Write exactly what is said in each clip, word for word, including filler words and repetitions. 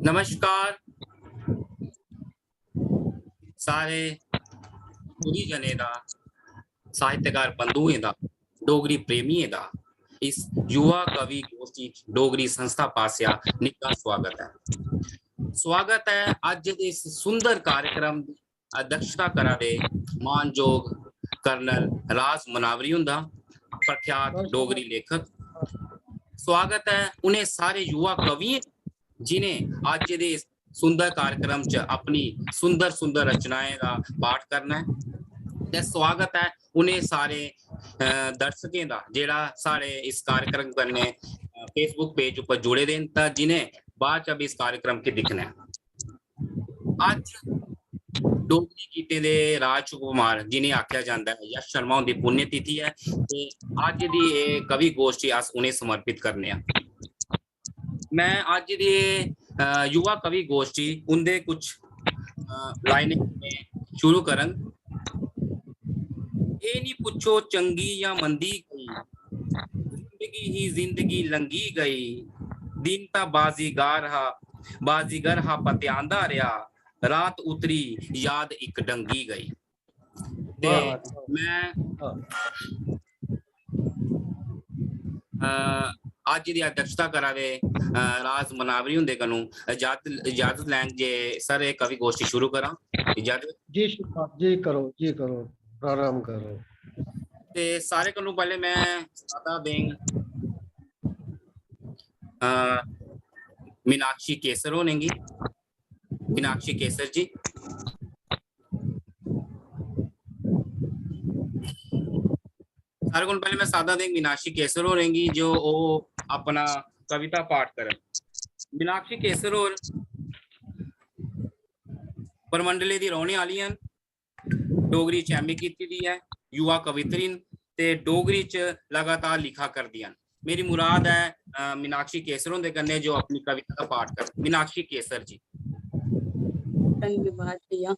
नमस्कार सारे पूरी जने दा, साहित्यकार बंधुएं दा, डोगरी प्रेमियें दा इस युवा कवि गोष्ठी डोगरी संस्था पासेआ निक्का स्वागत ऐ। स्वागत ऐ अज्ज दे इस सुंदर कार्यक्रम दी अध्यक्षता करा दे मानजोग कर्नल राज मनावरी हुंदा, प्रख्यात डोगरी लेखक। स्वागत ऐ उ'नें सारे युवा कवियें जिनें अज्ज दे इस सुंदर कार्यक्रम च अपनी सुंदर सुंदर रचनाएं दा पाठ करना ऐ। ते स्वागत ऐ उ'नें सारे, अ, दर्शकें दा जेह्ड़ा साढ़े इस कार्यक्रम कन्नै, अ, Facebook page उप्पर जुड़े दे न, तां जिनें बाद च बी इस कार्यक्रम गी दिक्खना ऐ। अज्ज डोगरी गीतें दे राज कुमार जिनें आखेआ जंदा ऐ, यश शर्मा हुंदी पुण्यतिथि ऐ ते अज्ज दी एह् कवि गोष्ठी अस उ'नें समर्पित करने आं। मैं अज्ज दे, अ, युवा कवि गोष्ठी उंदे कुछ, अ, लाइनें कन्नै शुरू करङ। "एह् निं पुच्छो चंगी जां मंदी गई, जिंदगी ही जिंदगी लंघी गई, दिन तां बाजीगार हा, बाजीगर हा पत्यांदा रेहा, रात उतरी याद इक डंगी गई।" ते वाह, वाह। मैं, हाँ। अ, अज्ज दी अध्यक्षता करा दे, अ, राज मनावरी हुंदे कन्नू इजाजत, इजाजत लैंग जे सर एह् कवि गोष्ठी शुरू करां। इजाजत। जी श्रीपाद जी, करो, जी करो, प्रारंभ करो। ते सारे कन्नू पैह्ले मैं सादा देंग, अ, मीनाक्षी केसर होरें गी। मीनाक्षी केसर जी। सारे कोला पैह्ले मैं सादा देंग मीनाक्षी केसर होरें गी जो ओह् अपना कविता पाठ करन। मीनाक्षी केसर होर परमंडले दी रौह्ने आह्ली न, डोगरी च M A कीती दी ऐ, युवा कवित्री न ते डोगरी च लगातार लिखा करदियां न। मेरी मुराद ऐ, अ, मीनाक्षी केसर हुंदे कन्नै जो अपनी कविता दा पाठ करन। मीनाक्षी केसर जी। धन्यवाद भैया।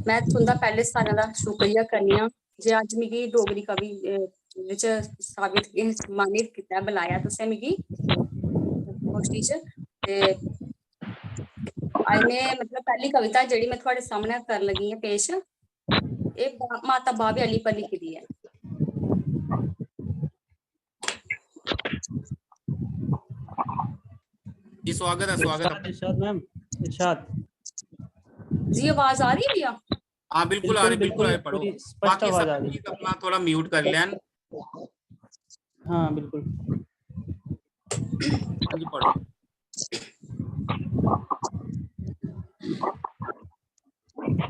मैं तुं'दा पैह्ले सारें दा शुक्रिया करनी आं जे अज्ज मिगी डोगरी कवि, अ, बिच साबित, एह् सम्मानित कीता, बुलाया तुसें मिगी गोष्ठी च। ते अज्ज में, मतलब, पैह्ली कविता जेह्ड़ी में थुआढ़े सामनै करन लगी आं पेश, एह् बा-, माता बाह्वे आह्ली पर लिखी दी ऐ। जी, स्वागत है, स्वागत है। इरशाद, इरशाद मैम, इरशाद। जी, आवाज आ रही है भैया? हाँ, बिल्कुल आ रही, बिल्कुल आ रही, पढ़ो। पूरी स्पष्ट बाकी आवाज सब आ रही। Please अपना थोड़ा mute कर लें। हाँ, बिल्कुल। हाँ जी, पढ़ो।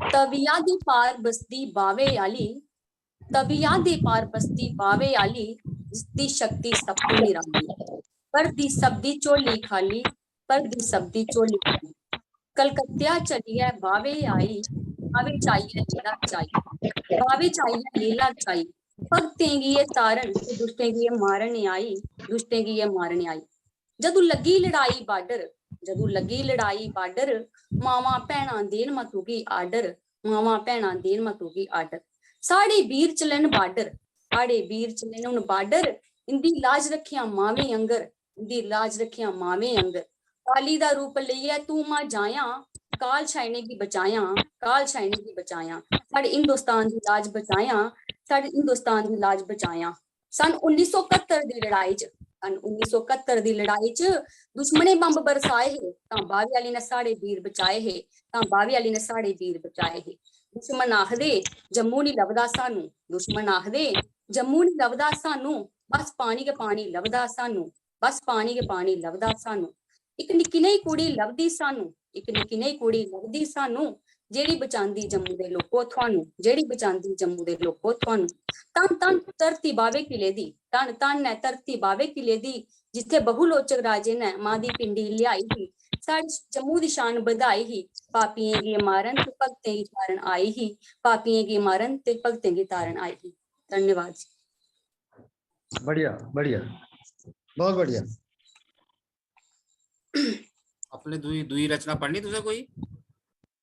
तविया दे पार बसदी बावे आली, तविया दे पार बसदी बावे आली, जिसदी शक्ति सब तों निराली। भरदी सब दी झोली खाली, भरदी सब दी झोली खाली। कलकत्तेआ चलियै बावे आई, बावे च आइयै लीला रचाई, बावे च आइयै लीला रचाई। भगतें गी एह् तारन ते दुष्टें गी एह् मारन आई, दुष्टें गी एह् मारन आई। जदू लग्गी लड़ाई बार्डर, जदू लग्गी लड़ाई बार्डर, मावां भैनां देन मत तुगी आर्डर, मावां भैनां देन मत तुगी आर्डर। साढ़े बीर चलन बार्डर, साढ़े बीर चलन हून बार्डर, इंदी लाज रक्खेआं मावें आंगर, इंदी लाज रक्खेआं मावें आंगर। काली दा रूप लेइयै तूं मां जायां, काल छाइनें गी बचायां, काल छाइनें गी बचायां। साढ़े हिंदुस्तान दी लाज बचायां, साढ़े हिंदुस्तान दी लाज बचायां। सन उन्नी सौ कत्तर दी लड़ाई च, सन उन्नी सौ कत्तर दी लड़ाई च दुश्मनें बम्ब बरसाए हे, तां बावे आली ने साढ़े बीर बचाए हे, तां बावे आली ने साढ़े बीर बचाए हे। दुश्मन आखदे जम्मू निं लभदा सानू, दुश्मन आखदे जम्मू निं लभदा सानू, बस पानी गै पानी लभदा सानू, बस पानी गै पानी लभदा सानू। इक निक्की नेही कुड़ी लभदी सानू, इक निक्की नेही कुड़ी लभदी सानू, जेह्ड़ी बचांदी जम्मू दे लोको थुआनू, जेह्ड़ी बचांदी जम्मू दे लोको थुआनू। धन धन धरती बावे किले दी, धन धन ऐ धरती बावे किले दी, जित्थै बहुलोचक राजे ने मां दी पिंडी लेआई ही, साढ़े जम्मू दी शान बधाई ही। पापियें गी मारन ते भगतें गी तारन आई ही, पापियें गी मारन ते भगतें गी तारन आई ही। धन्यवाद जी। बढ़िया, बढ़िया, बहुत बढ़िया। अपने दूई, दूई रचना पढ़नी तुसें कोई?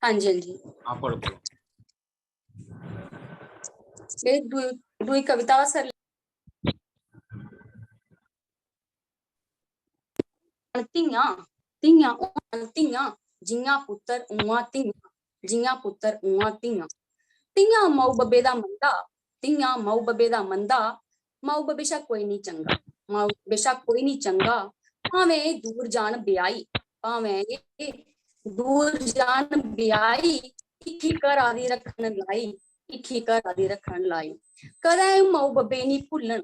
हाँ जी, हाँ जी। हाँ, पढ़ो, पढ़ो। मेरी दूई, दूई कविता सर। होन धियां, धियां होन धियां, जि'यां पुत्तर उ'आं धियां, जि'यां पुत्तर उ'आं धियां। धियां माऊ बब्बे दा मंदा, धियां माऊ बब्बे दा मंदा, माऊ बब्बे शा कोई निं चंगा, माऊ बब्बे शा कोई निं चंगा। भामें एह् दूर जान ब्याही, भामें एह् दूर जान ब्याही, हिक्खी घरा दी रक्खन लाई, हिक्खी घरा दी रक्खन लाई। कदें एह् माऊ बब्बे निं भुल्लन,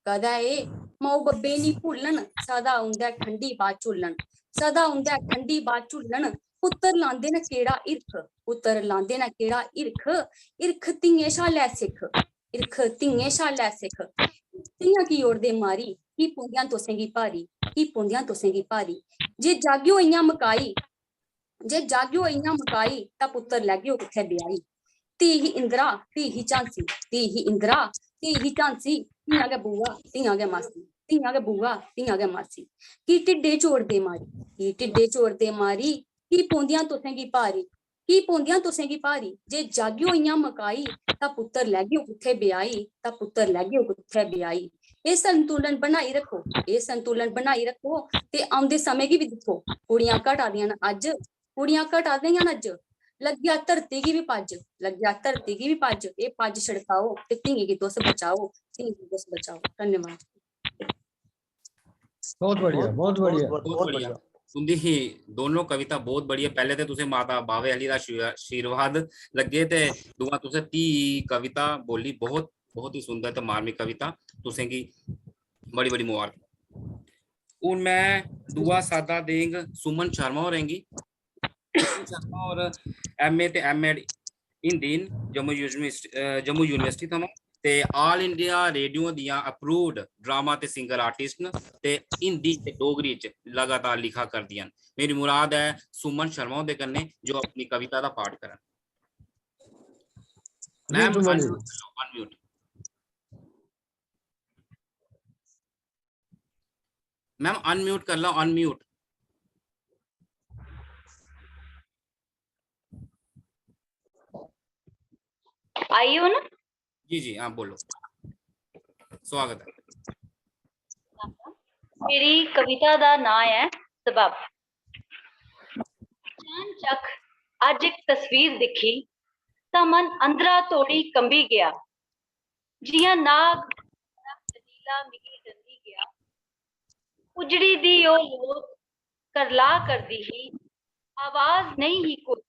कदें एह् माऊ बब्बे निं भुल्लन, सदा उं'दै ठंडी बाह् झुल्लन, सदा उं'दै ठंडी बाह् झुल्लन। पुत्तर लांदे न केह्ड़ा हिरख, पुत्तर लांदे न केह्ड़ा हिरख, हिरख धियें शा लै सिक्ख, हिरख धियें शा लै सिक्ख। धियां की ओड़दे मारी, की पौंदियां तुसें गी भारी, की पौंदियां तुसें गी भारी। जे जागेओ इ'यां मकाई, जे जागेओ इ'यां मकाई, तां पुत्तर लैगेओ कुत्थै ब्याही। धी ही इंदिरा, धी ही झांसी, धी ही इंदिरा, धी ही झांसी, धियां गै बुआ, धियां गै मासी, धियां गै बुआ, धियां गै मासी। की ढिड्डे च ओड़दे मारी, की ढिड्डे च ओड़दे मारी, की पौंदियां तुसें गी भारी, की पौंदियां तुसें गी भारी। जे जागेओ इ'यां मकाई, तां पुत्तर लैगेओ कुत्थै ब्याही, तां पुत्तर लैगेओ कुत्थै ब्याही। एह् संतुलन बनाई रक्खो, एह् संतुलन बनाई रक्खो ते औंदे समें गी बी दिक्खो। कुड़ियां घटा दियां न अज्ज, कुड़ियां घटा दियां न अज्ज। लग्गेआ धरती गी बी पज्ज, लग्गेआ धरती गी बी पज्ज। एह् पज्ज छड़काओ ते धियें गी तुस बचाओ, धियें गी तुस बचाओ। धन्यवाद। बहुत बढ़िया, बहुत बढ़िया। बहुत बढ़िया। तुंदी ही दोनों कविता बहुत बढ़िया। पैह्ले ते तुसें माता बावे आह्ली दा आशी-, आशीर्वाद लग्गे ते दूआ तुसें धी कविता बोली, बहुत, बहुत ही सुंदर ते मार्मिक कविता। तुसें गी बड़ी, बड़ी मुबारक। हून मैं दूआ सादा देंग सुमन शर्मा होरें गी। सुमन शर्मा होर एमए ते एमएड हिंदी न, जम्मू यूनिवर्सिटी, अ, जम्मू यूनिवर्सिटी थमां, ते All India Radio दियां approved drama ते singer artist न, ते हिंदी ते डोगरी च लगातार लिखा करदियां न। मेरी मुराद ऐ सुमन शर्मा हुंदे कन्नै, जो अपनी कविता दा पाठ करन। जी, मैम, सुमन जी। Unmute करो, unmute। मैम, unmute कर लो, unmute। आई हून? जी, जी, हाँ, बोलो। स्वागत है। मेरी कविता दा नांऽ ऐ सबब। अचानचक अज्ज इक तस्वीर दिक्खी तां मन अंदरा तोड़ी कंबी गेआ। जि'यां नाग दा कजीला मिगी डंगी गेआ। उजड़ी दी ओह् लोथ करला करदी ही, आवाज नेईं ही कोई,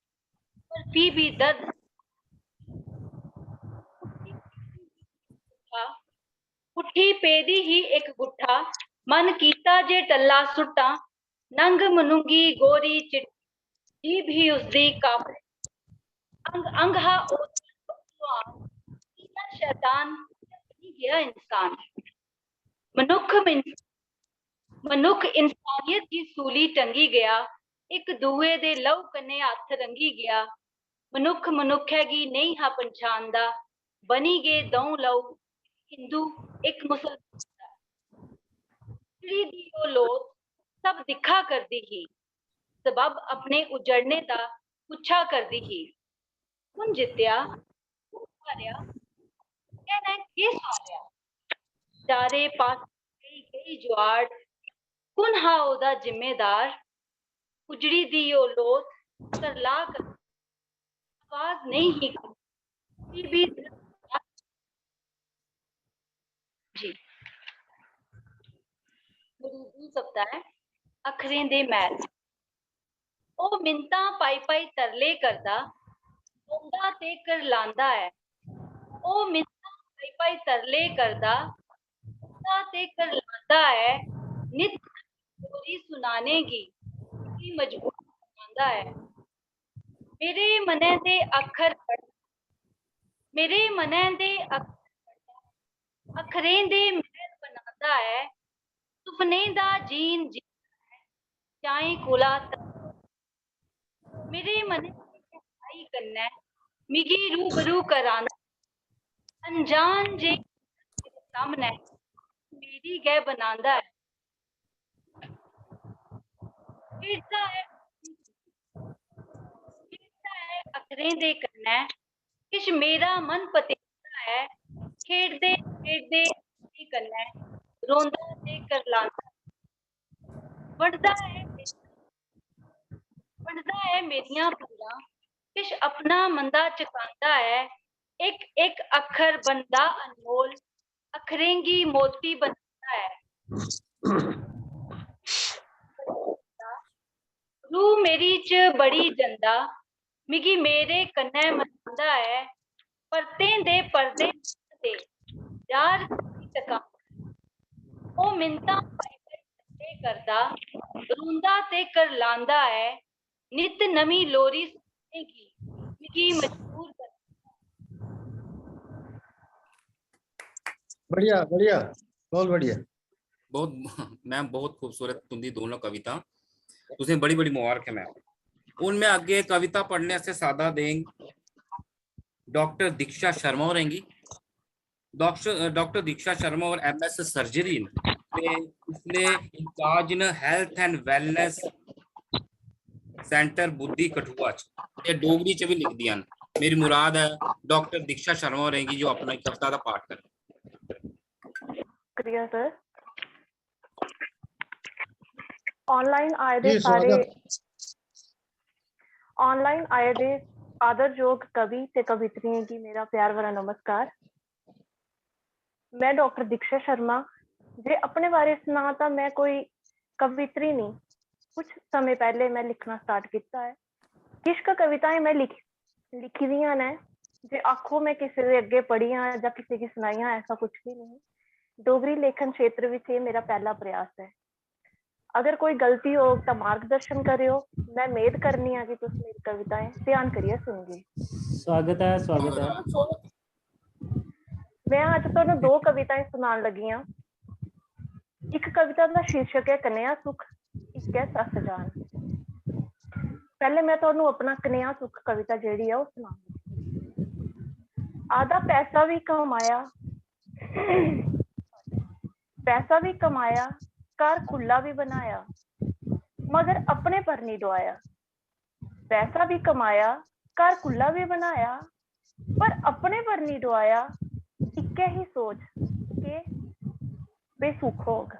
पर फ्ही बी दर्द। उट्ठी पेदी ही इक गुट्ठा, मन कीता जे टल्ला सुट्टां, नंग मनुंगी गोरी चिट्टी, जीभ ही उसदी काकड़ी। अंग अंग हा ओह् पहलवान, कि'यां शैतान, बनी गेआ इंसान। मनुक्ख मिन-, मनुक्ख इंसानियत दी सूली टंगी गेआ, इक दूए दे लहू कन्नै हत्थ रंगी गेआ। मनुक्ख मनुक्खै गी नेईं हा पन्छानदा, बनी गे द'ऊं लहू, हिंदू इक मुसलमान दा। उजड़ी दी ओह् लोथ सब दिक्खा करदी ही, सबब अपने उजड़ने दा पुच्छा करदी ही। कु'न जित्तेआ, कु'न हारेआ, कु'न ने केह् सारेआ? चारे पासै केई केई जुआड़, कु'न हा ओह्दा जिम्मेदार? उजड़ी दी ओह् लोथ करला कर, आवाज नेईं ही कोई, फ्ही बी जी। मेरी दूई कविता ऐ अक्खरें दे मैल। ओह् मिन्नतां पाई पाई तरले करदा, रोंदा ते करलांदा ऐ। ओह् मिन्नतां पाई पाई तरले करदा, रोंदा ते करलांदा ऐ। नित्त गोरी सुनाने गी, उसी मजबूर बनांदा ऐ। मेरे मनै दे अक्खर पढ़-, मेरे मनै दे अक्खर पढ़दा, अक्खरें दे मैह्ल बनांदा ऐ। सुपनें दा जीन जींदा ऐ, चाएं कोला तर-, मेरे मनै दी गैहराई कन्नै मिगी रूबरू करांदा, अनजान जे मेरे सामनै मेरी गै बनांदा ऐ। खेढदा ऐ, खेढदा ऐ अक्खरें दे कन्नै, किश मेरा मन पतेरदा ऐ। खेढदे खेढदे अक्खरें कन्नै रोंदा ते करलांदा। वंडदा ऐ, वंडदा ऐ मेरियां पीड़ां, किश अपना मंदा चकांदा ऐ, इक इक अक्खर बनदा अनमोल, अक्खरें गी मोती बनांदा ऐ। रूह मेरी च बड़ी जंदा, मिगी मेरे कन्नै मनांदा ऐ, परतें दे परदे ते यार दी टकांदा। ओह् मिन्नतां पाई पाई सच्चे करदा, रोंदा ते करलांदा ऐ, नित नमीं लोरी सुनने गी मिगी मजबूर करदा। बढ़िया, बढ़िया, बहुत बढ़िया। बहुत मैम, बहुत खूबसूरत तुंदी दोनों कविता। तुसें बड़ी बड़ी मुबारक है मैम। हून मैं अग्गे कविता पढ़ने आस्तै सादा देंग डॉक्टर दीक्षा शर्मा होरें गी। डॉक्टर डॉक्टर दीक्षा शर्मा होर एमएस सर्जरी न ते इसलै इंचार्ज न हेल्थ एंड वेलनेस सेंटर बुद्धि कठुआ च, ते डोगरी च भी लिखदियां न। मेरी मुराद ऐ डॉक्टर दीक्षा शर्मा होरें गी जो अपना इक कविता दा पाठ करन। शुक्रिया सर। ऑनलाइन आए दे जी, सारे स्वागत। ऑनलाइन आए दे आदरजोग कवि ते कवित्रियें गी मेरा प्यार भरा नमस्कार। मैं डॉक्टर दीक्षा शर्मा। जे अपने बारे सनां तां मैं कोई कवित्री नहीं, कुछ समय पैह्ले मैं लिखना स्टार्ट कीता ऐ। किश क कविताएं मैं लिखी लिखी दियां न। जे आखो मैं किसे दे अग्गे पढ़ियां जां किसे गी सनाइयां, ऐसा कुछ भी नहीं। डोगरी लेखन क्षेत्र विच एह् मेरा पैह्ला प्रयास ऐ। अगर कोई गलती होग तां मार्गदर्शन करेओ। मैं मेद करनी आं कि तुस मेरी कविताएं ध्यान करियै सुनगे। स्वागत ऐ, स्वागत ऐ। मैं अज्ज तुहानू दो कविताएं सुनान लगी आं। इक कविता दा शीर्षक ऐ कनेहा सुख, इक ऐ सस्स जान। पैह्ले मैं तुहानू अपना कनेहा सुख कविता जेह्ड़ी ऐ ओह् सुनां। आधा पैसा भी कमाया, पैसा भी कमाया, घर खु'ल्ला भी बनाया, मगर अपने पर निं डोआया। पैसा भी कमाया, घर खु'ल्ला भी बनाया, पर अपने पर निं डोआया। इक्कै ही सोच के बेसुख होग,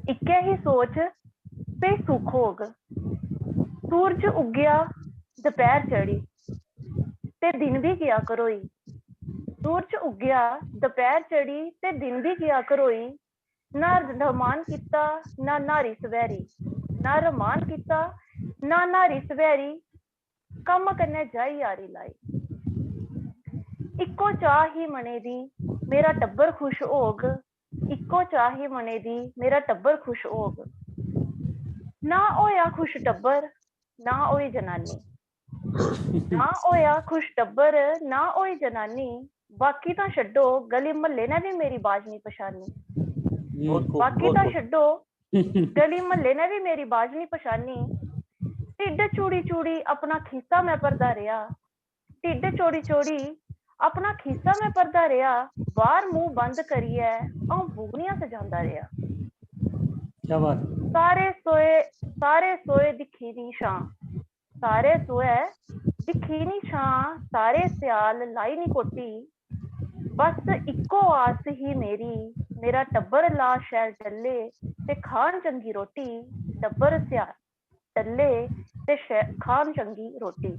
इक्कै ही सोच बेसुख होग। सूरज उग्गेआ, दपैह्र चढ़ी ते दिन बी गेआ घरोई। सूरज उग्गेआ, दपैह्र चढ़ी ते दिन बी गेआ घरोई। ना रमान कीता, ना न्हारी सवेरी, ना रमान कीता, ना न्हारी सवेरी। कम्म कन्नै जाई यारी लाई। इक्को चाह् ही मनै दी, मेरा टब्बर खुश होग। इक्को चाह् ही मनै दी, मेरा टब्बर खुश होग। ना होया खुश टब्बर, ना होई जनानी। ना होया खुश टब्बर, ना होई जनानी। बाकी तां छड्डो, गली म्हल्ले ने बी मेरी बाज निं पछानी। बहुत खूब, बाकी बहुत तां खूब। छड्डो, गली म्हल्ले ने बी मेरी बाज निं पछानी। ढिड्ड चूड़ी चूड़ी अपना खीसा में भरदा रेहा। ढिड्ड चोड़ी चोड़ी अपना खीसा में भरदा रेहा। बाहर मुंह बंद करियै अ'ऊं बुगनियां सजांदा रेहा। क्या बात। सारे सोए, सारे सोए दिक्खी दी छां, सारे सोए दिक्खी नी छां, सारे स्याल लाई नी कोटी। बस इक्को आस ही मेरी, मेरा टब्बर ला शैल टल्ले ते खान चंगी रोटी। टब्बर स्याल टल्ले ते शै-, खान चंगी रोटी।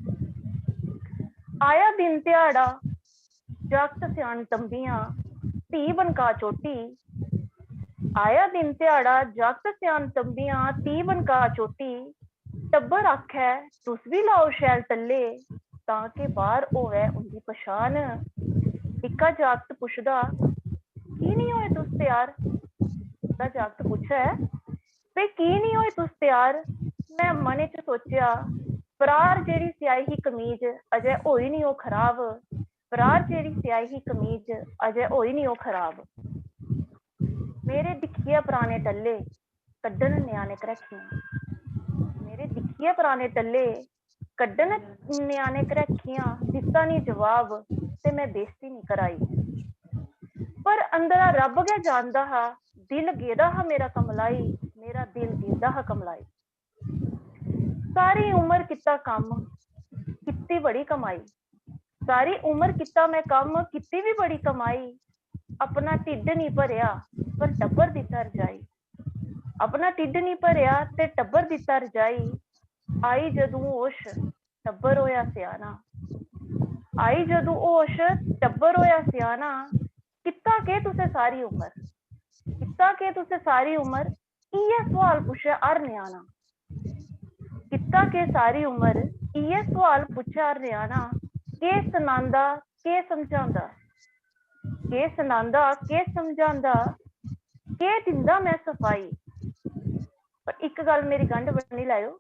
आया दिन ध्याड़ा, जागत स्यान तंबियां, धी बनका चोटी। आया दिन ध्याड़ा, जागत स्यान तंबियां, धी बनका चोटी। टब्बर आखै, "तुस बी लाओ शैल टल्ले, तां के बाहर होवै उंदी पछान।" निक्का जागत पुछदा, "की निं होए तुस त्यार?" निक्का जागत पुछै, "वे की निं होए तुस त्यार?" मैं मनै च सोचेआ, "परार जेह्ड़ी सियाई ही कमीज, अजें होई निं ओह् खराब। परार जेह्ड़ी सियाई ही कमीज, अजें होई निं ओह् खराब।" मेरे दिक्खियै पराने टल्ले कड्ढन ञ्याणे घरैखियां। मेरे दिक्खियै पराने टल्ले कड्ढन ञ्याणे घरैखियां, दित्ता निं जवाब ते मैं बेइज्जती निं कराई। पर अंदरा रब्ब गै जानदा हा, दिल गेदा हा मेरा कमलाई, मेरा दिल गेदा हा कमलाई। सारी उम्र कीता कम्म, कीती बड़ी कमाई। सारी उम्र कीता मैं कम्म, कीती बी बड़ी कमाई। अपना ढिड्ड निं भरेआ, पर टब्बर दित्ता रजाई। अपना ढिड्ड निं भरेआ ते टब्बर दित्ता रजाई। आई जदूं होश, टब्बर होया स्याना। आई जदूं होश, टब्बर होया स्याना। कीता केह् तुसें सारी उमर? कीता केह् तुसें सारी उमर? इ'यै सोआल पुच्छै हर ञ्याणा। कीता केह् सारी उमर? इ'यै सोआल पुच्छै हर ञ्याणा। केह् सनांदा, केह् समझांदा? केह् सनांदा, केह् समझांदा? केह् दिंदा में सफाई? पर इक गल्ल मेरी गंढ बन्नी लैओ,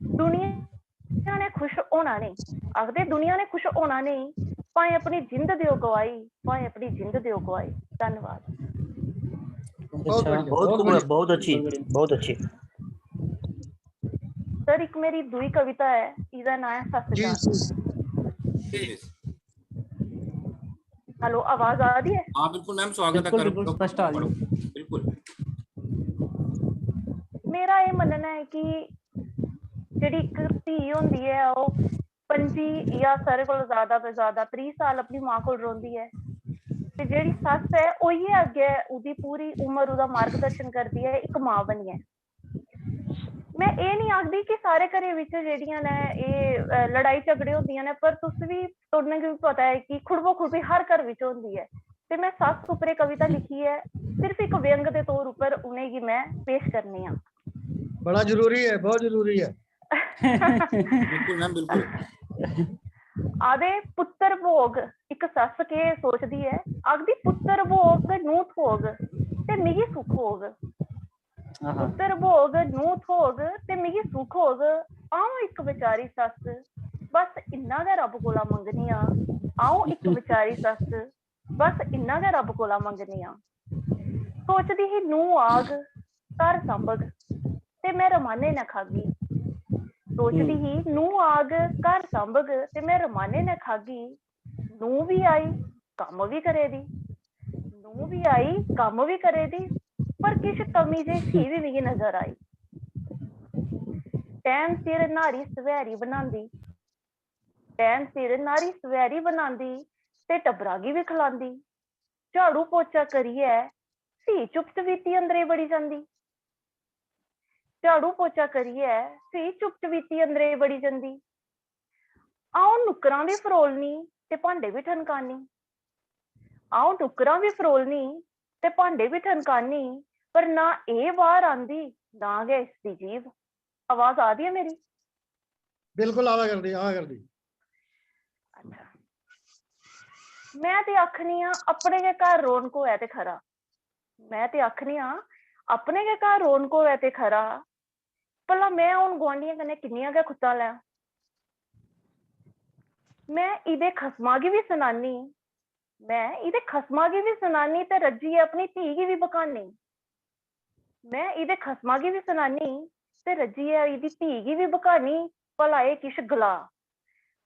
दुनिया ने खुश होना नेईं, आखदे दुनिया ने खुश होना नेईं, भाएं अपनी जिंद देओ गवाही, भाएं अपनी जिंद देओ गवाही। धन्नवाद। बहुत बढ़िया, बहुत खूब, बहुत अच्छी, बहुत अच्छी। सर, इक मेरी दूई कविता ऐ, एह्दा नांऽ ऐ सस्स जी जान। जी। हेलो, आवाज आ रही है? हाँ बिल्कुल मैम, स्वागत है। बिल्कुल, करो, बिल्कुल, करो, स्पष्ट आ रही है। करो, बिल्कुल। मेरा एह् मन्नना ऐ कि जेह्ड़ी इक धी होंदी ऐ, ओह् पंजी जां सारे कोला ज्यादा तो ज्यादा त्रीह् साल अपनी मां कोल रौंह्दी ऐ। ते जेह्ड़ी सस्स ऐ, ओही अग्गें ओह्दी पूरी उम्र ओह्दा मार्गदर्शन करदी ऐ इक मां बनियै। में एह् निं आखदी कि सारे घरें बिच जेह्ड़ियां न एह्, अ, लड़ाई झगड़े होंदियां न, पर तुस बी, तुसेंगी बी पता ऐ कि खुड़बो खुड़बी हर घर बिच होंदी ऐ। ते में सस्स उप्पर एह् कविता लिखी ऐ, सिर्फ इक व्यंग दे तौर उप्पर उ'नेंगी में पेश करनी आं। बड़ा जरूरी है, बहुत जरूरी है। बिल्कुल मैम, बिल्कुल। आदे पुत्तर भोग, इक सस्स केह् सोचदी ऐ, आखदी पुत्तर भोग नूंह् थ्होग ते मिगी सुख होग। आहा। पुत्तर भोग नूंह् थ्होग ते मिगी सुख होग। अ'ऊं इक बेचारी सस्स, बस इन्ना गै रब्ब कोला मंगनी आं। अ'ऊं इक बेचारी सस्स, बस इन्ना गै रब्ब कोला मंगनी आं। सोचदी ही नूंह् आग, घर सांभग ते में रमाने नै खागी। सोचदी ही नूंह् आग, घर सांभग ते में रमाने नै खागी। नूंह् बी आई, कम्म बी करे दी, नूंह् बी आई, कम्म बी करे दी, पर किश कमी जेही फ्ही बी मिगी नजर आई। टैम सिर न्हारी सवैरी बनांदी, टैम सिर न्हारी सवैरी बनांदी ते टब्बरा गी बी खलांदी। झाड़ू पोचा करियै फ्ही चुप चपीती अंदरे बड़ी जंदी। झाड़ू पोचा करियै फ्ही चुप चपीती अंदरे बड़ी जंदी। अ'ऊं नुक्करां बी फरोलनी ते भांडे बी ठनकानी। अ'ऊं नुक्करां बी फरोलनी ते भांडे बी ठनकानी, पर ना एह् बाह्र आंदी, ना गै इसदी जीभ। आवाज आ दी ऐ मेरी? बिल्कुल आवा करदी, आवा करदी। अच्छा, में ते आखनी आं, अपने गै घर रौनक होऐ ते खरा। में ते आखनी आं, अपने गै घर रौनक होऐ ते खरा। भला में हून गुआंढियें कन्नै किन्नियां गै खुत्तां लैं? में इ'दे खसमा गी बी सनानी, में इ'दे खसमा गी बी सनानी ते रज्जियै अपनी धी गी बी बकानी। में इ'दे खसमा गी बी सनानी ते रज्जियै इ'दी धी गी बी बकानी, भला एह् किश गला।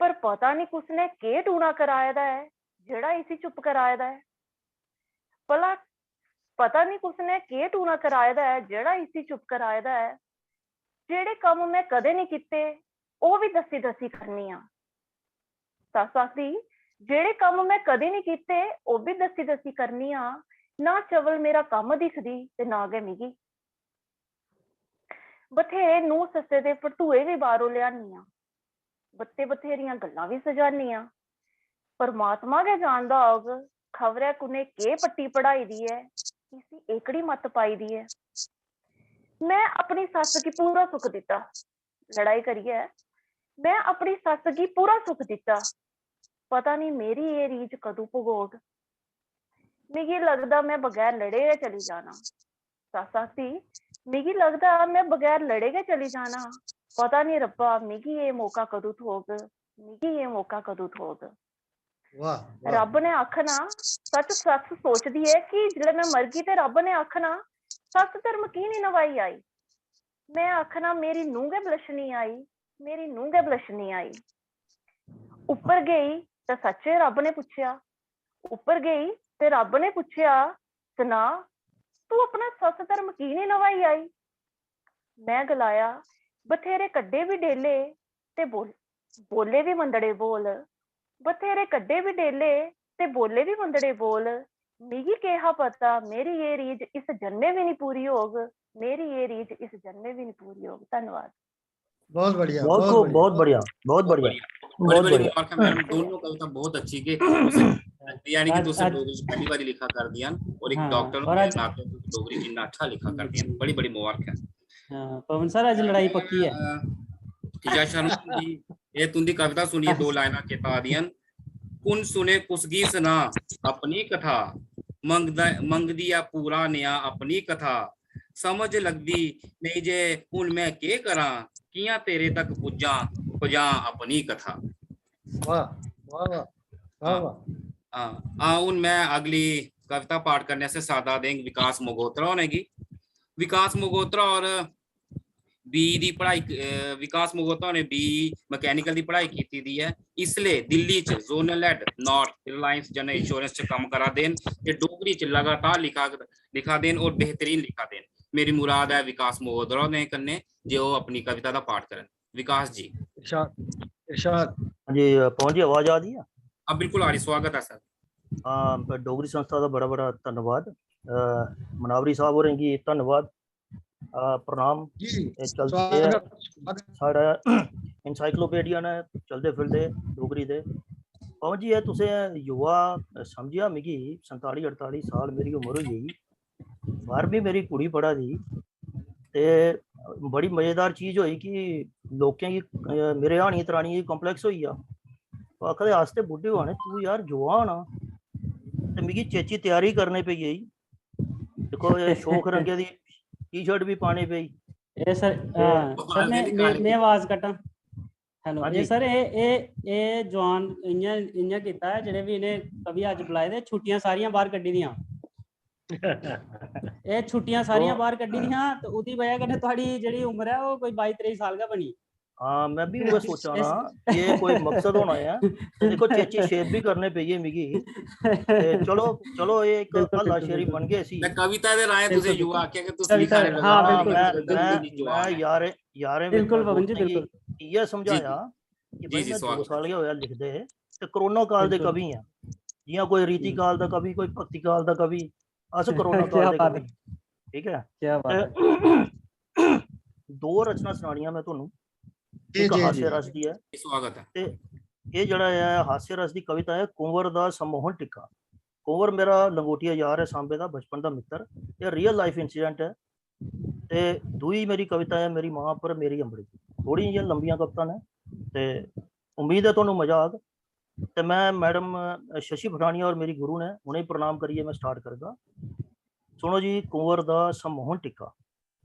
पर पता निं कुसनै केह् टूना कराए दा ऐ, जेह्ड़ा इसी चुप कराए दा ऐ। भला पता निं कुसनै केह् टूना कराए दा ऐ, जेह्ड़ा इसी चुप कराए दा ऐ। जेह्ड़े कम्म में कदें निं कीते, ओह् बी दस्सी दस्सी करनी आं। सस्स आखदी, "जेह्ड़े कम्म में कदें निं कीते, ओह् बी दस्सी दस्सी करनी आं। ना चवल मेरा कम्म दिखदी ते ना गै मिगी।" बथेरे नूंह् सस्सै दे भरतूए बी बाह्रों लेआनी आं। बत्ते बथेरियां गल्लां बी सजानी आं। परमात्मा गै जानदा होग, खबरै कु'नै केह् पट्टी पढ़ाई दी ऐ, इसी एह्कड़ी मत्त पाई दी ऐ। में अपनी सस्स गी पूरा सुख दित्ता, लड़ाई करियै में अपनी सस्स गी पूरा सुख दित्ता। पता निं मेरी एह् रीझ कदूं भगोग। मिगी लगदा में बगैर लड़े गै चली जाना। सस्स आखदी, "मिगी लगदा में बगैर लड़े गै चली जाना। पता निं रब्बा, मिगी एह् मौका कदूं थ्होग, मिगी एह् मौका कदूं थ्होग?" वाह, वाह। रब्ब ने आखना, सच सस्स सोचदी ऐ कि जिसलै में मरगी ते रब्ब ने आखना, "सस्स धर्म की निं नभाई आई?" में आखना, "मेरी नूंह् गै बलछनी आई, मेरी नूंह् गै बलछनी आई।" उप्पर गेई ते सच्चे रब्ब ने पुच्छेआ, उप्पर गेई ते रब्ब ने पुच्छेआ, "सना, तू अपना सस्स धर्म की निं नभाई आई?" में गलाया, "बथेरे कड्ढे बी डेले ते बोल, बोले बी मंदड़े बोल, बथेरे कड्ढे बी डेले ते बोले बी मंदड़े बोल, मिगी केह् हा पता, मेरी एह् रीझ इस जन्मे बी निं पूरी होग, मेरी एह् रीझ इस जन्मे बी निं पूरी होग। धन्नवाद। बहुत बढ़िया, बहुत बहुत खूब, बढ़िया। बहुत बढ़िया, बहुत बढ़िया। बड़ी बहुत बड़ी बढ़िया। मुबारक है मैडम, दोनों कविता बहुत अच्छी के तुसें, यानी कि आज- तुसें आज- डोगरी च पहली बार लिखा कर दियां और एक हाँ, डॉक्टर और होने के आज- नाते तुसें डोगरी च इतना अच्छा लिखा कर दियां। बड़ी बड़ी मुबारक है। हाँ, पवन सर, आज लड़ाई पक्की है। अ, या शर्मा जी, ये तुंदी कविता सुनिए, दो लाइनां चेता आ दियां न। कुन सुने कुसगी सना अपनी कथा, मंगदा मंगदी आ पूरा नेहा अपनी कथा, समझ लगदी नेईं जे हुन मैं केह् करां, कि'यां तेरे तक पुज्जां, पजां अपनी कथा। वाह, वाह, वाह, वाह, वाह। हां, हां, हुन मैं अगली कविता पाठ करने आस्तै सादा देंग विकास मगोत्रा होरें गी। विकास मगोत्रा होर बीई दी पढ़ाई, अ, विकास मगोत्रा होरें बीई मैकेनिकल दी पढ़ाई कीती दी ऐ, इसलै दिल्ली च zonal head north Reliance general insurance च कम्म करा दे न ते डोगरी च लगातार लिखा लिखा दे न और बेहतरीन लिखा दे न। मेरी मुराद ऐ विकास मगोत्रा होरें कन्नै जे ओह् अपनी कविता दा पाठ करन। विकास जी। इरशाद, इरशाद। जी, पवन जी, आवाज आ दी ऐ? हां, बिल्कुल आ रही, स्वागत ऐ सर। हां, डोगरी संस्था दा बड़ा बड़ा धन्नवाद। अ, मनावरी साहब होरें गी धन्नवाद। अ, प्रणाम। जी, एह् चलदे स्वागत, स्वागत। साढ़ा encyclopedia ने चलदे फिरदे डोगरी दे। पवन जी, एह् तुसें युवा समझेआ मिगी, संताली अड़ताली साल मेरी उम्र होई गेई, बारहमीं मेरी कुड़ी पढ़ा दी, ते बड़ी मजेदार चीज होई कि लोकें गी, अ, मेरे हानियें त्रानियें गी complex होई गेआ। ओह् आखदे, "अस ते बुड्ढे होआ ने, तू यार जुआन आ।" ते मिगी चेची त्यारी करनी पेई गेई। दिक्खो, एह् शौक रंगे दी टी-शर्ट बी पानी पेई। एह् सर, ते हां, सर, काले मैं, दी मैं, काले। मैं आवाज कट्टां। हेलो, हां एह् जी। सर, एह्, एह्, एह् जवान इ'यां, इ'यां कीता ऐ, जेह्ड़े बी इ'नें कवि अज्ज बुलाए दे, छुट्टियां सारियां बाहर कड्ढी दियां। एह् छुट्टियां सारियां तो बाहर कड्ढी दियां, ते ओह्दी बजह कन्नै थुआढ़ी जेह्ड़ी उम्र ऐ, ओह् कोई बाई त्रेई साल गै बनी। हां, मैं भी उ'ऐ सोचा इस- ना कि एह् कोई मकसद होना ऐ। ते दिक्खो, चेची शेव भी करने पेई गे मिगी। ते चलो, चलो, एह् इक बिल्कुल, हल्ला बिल्कुल, शेरी बिल्कुल। बन गए इसी। मैं कविता दे राहें तुसें बिल्कुल, युवा बिल्कुल। आखेआ कि तुस कविता, लिखा रहे हो। हां, हां, बिल्कुल, मैं, बिल्कुल, मैं, बिल्कुल। मैं यारें, यारें बिल्कुल, मित्तर पवन जी, दोस्तें गी बिल्कुल। इ'यै समझाया कि जी, भाई, जी, मैं दो स्वागत साल है। गै होया लिखदे हे, ते कोरोना काल दे बिल्कुल। कवि आं। जि'यां कोई रीति हम्म। काल दा कवि, कोई भक्ति काल दा कवि, अस कोरोना क्या काल दे बात कवि। है। ठीक ऐ? क्या बात है। ते दो रचना सनानियां मैं तुहानू। जी, इक जी, हास्य जी। रस दी ऐ, स्वागत है। ते एह् जेह्ड़ा ऐ, हास्य रस दी कविता ऐ कुंवर दा सम्मोहन टिक्का। कुंवर मेरा लंगोटिया यार ऐ, सांबे दा बचपन दा मित्तर। एह् real life incident ऐ। ते दूई मेरी कविता ऐ मेरी मां पर मेरी अंबड़ी। थोह्ड़ी जेहियां लंबियां कवितां न, ते उम्मीद ऐ तुहानू मजा आग। ते मैं मैडम शशि पठानिया और मेरी गुरु ने, उ'नेंगी प्रणाम करियै मैं start करगा। सुनो जी, कुंवर दा सम्मोहन टिक्का।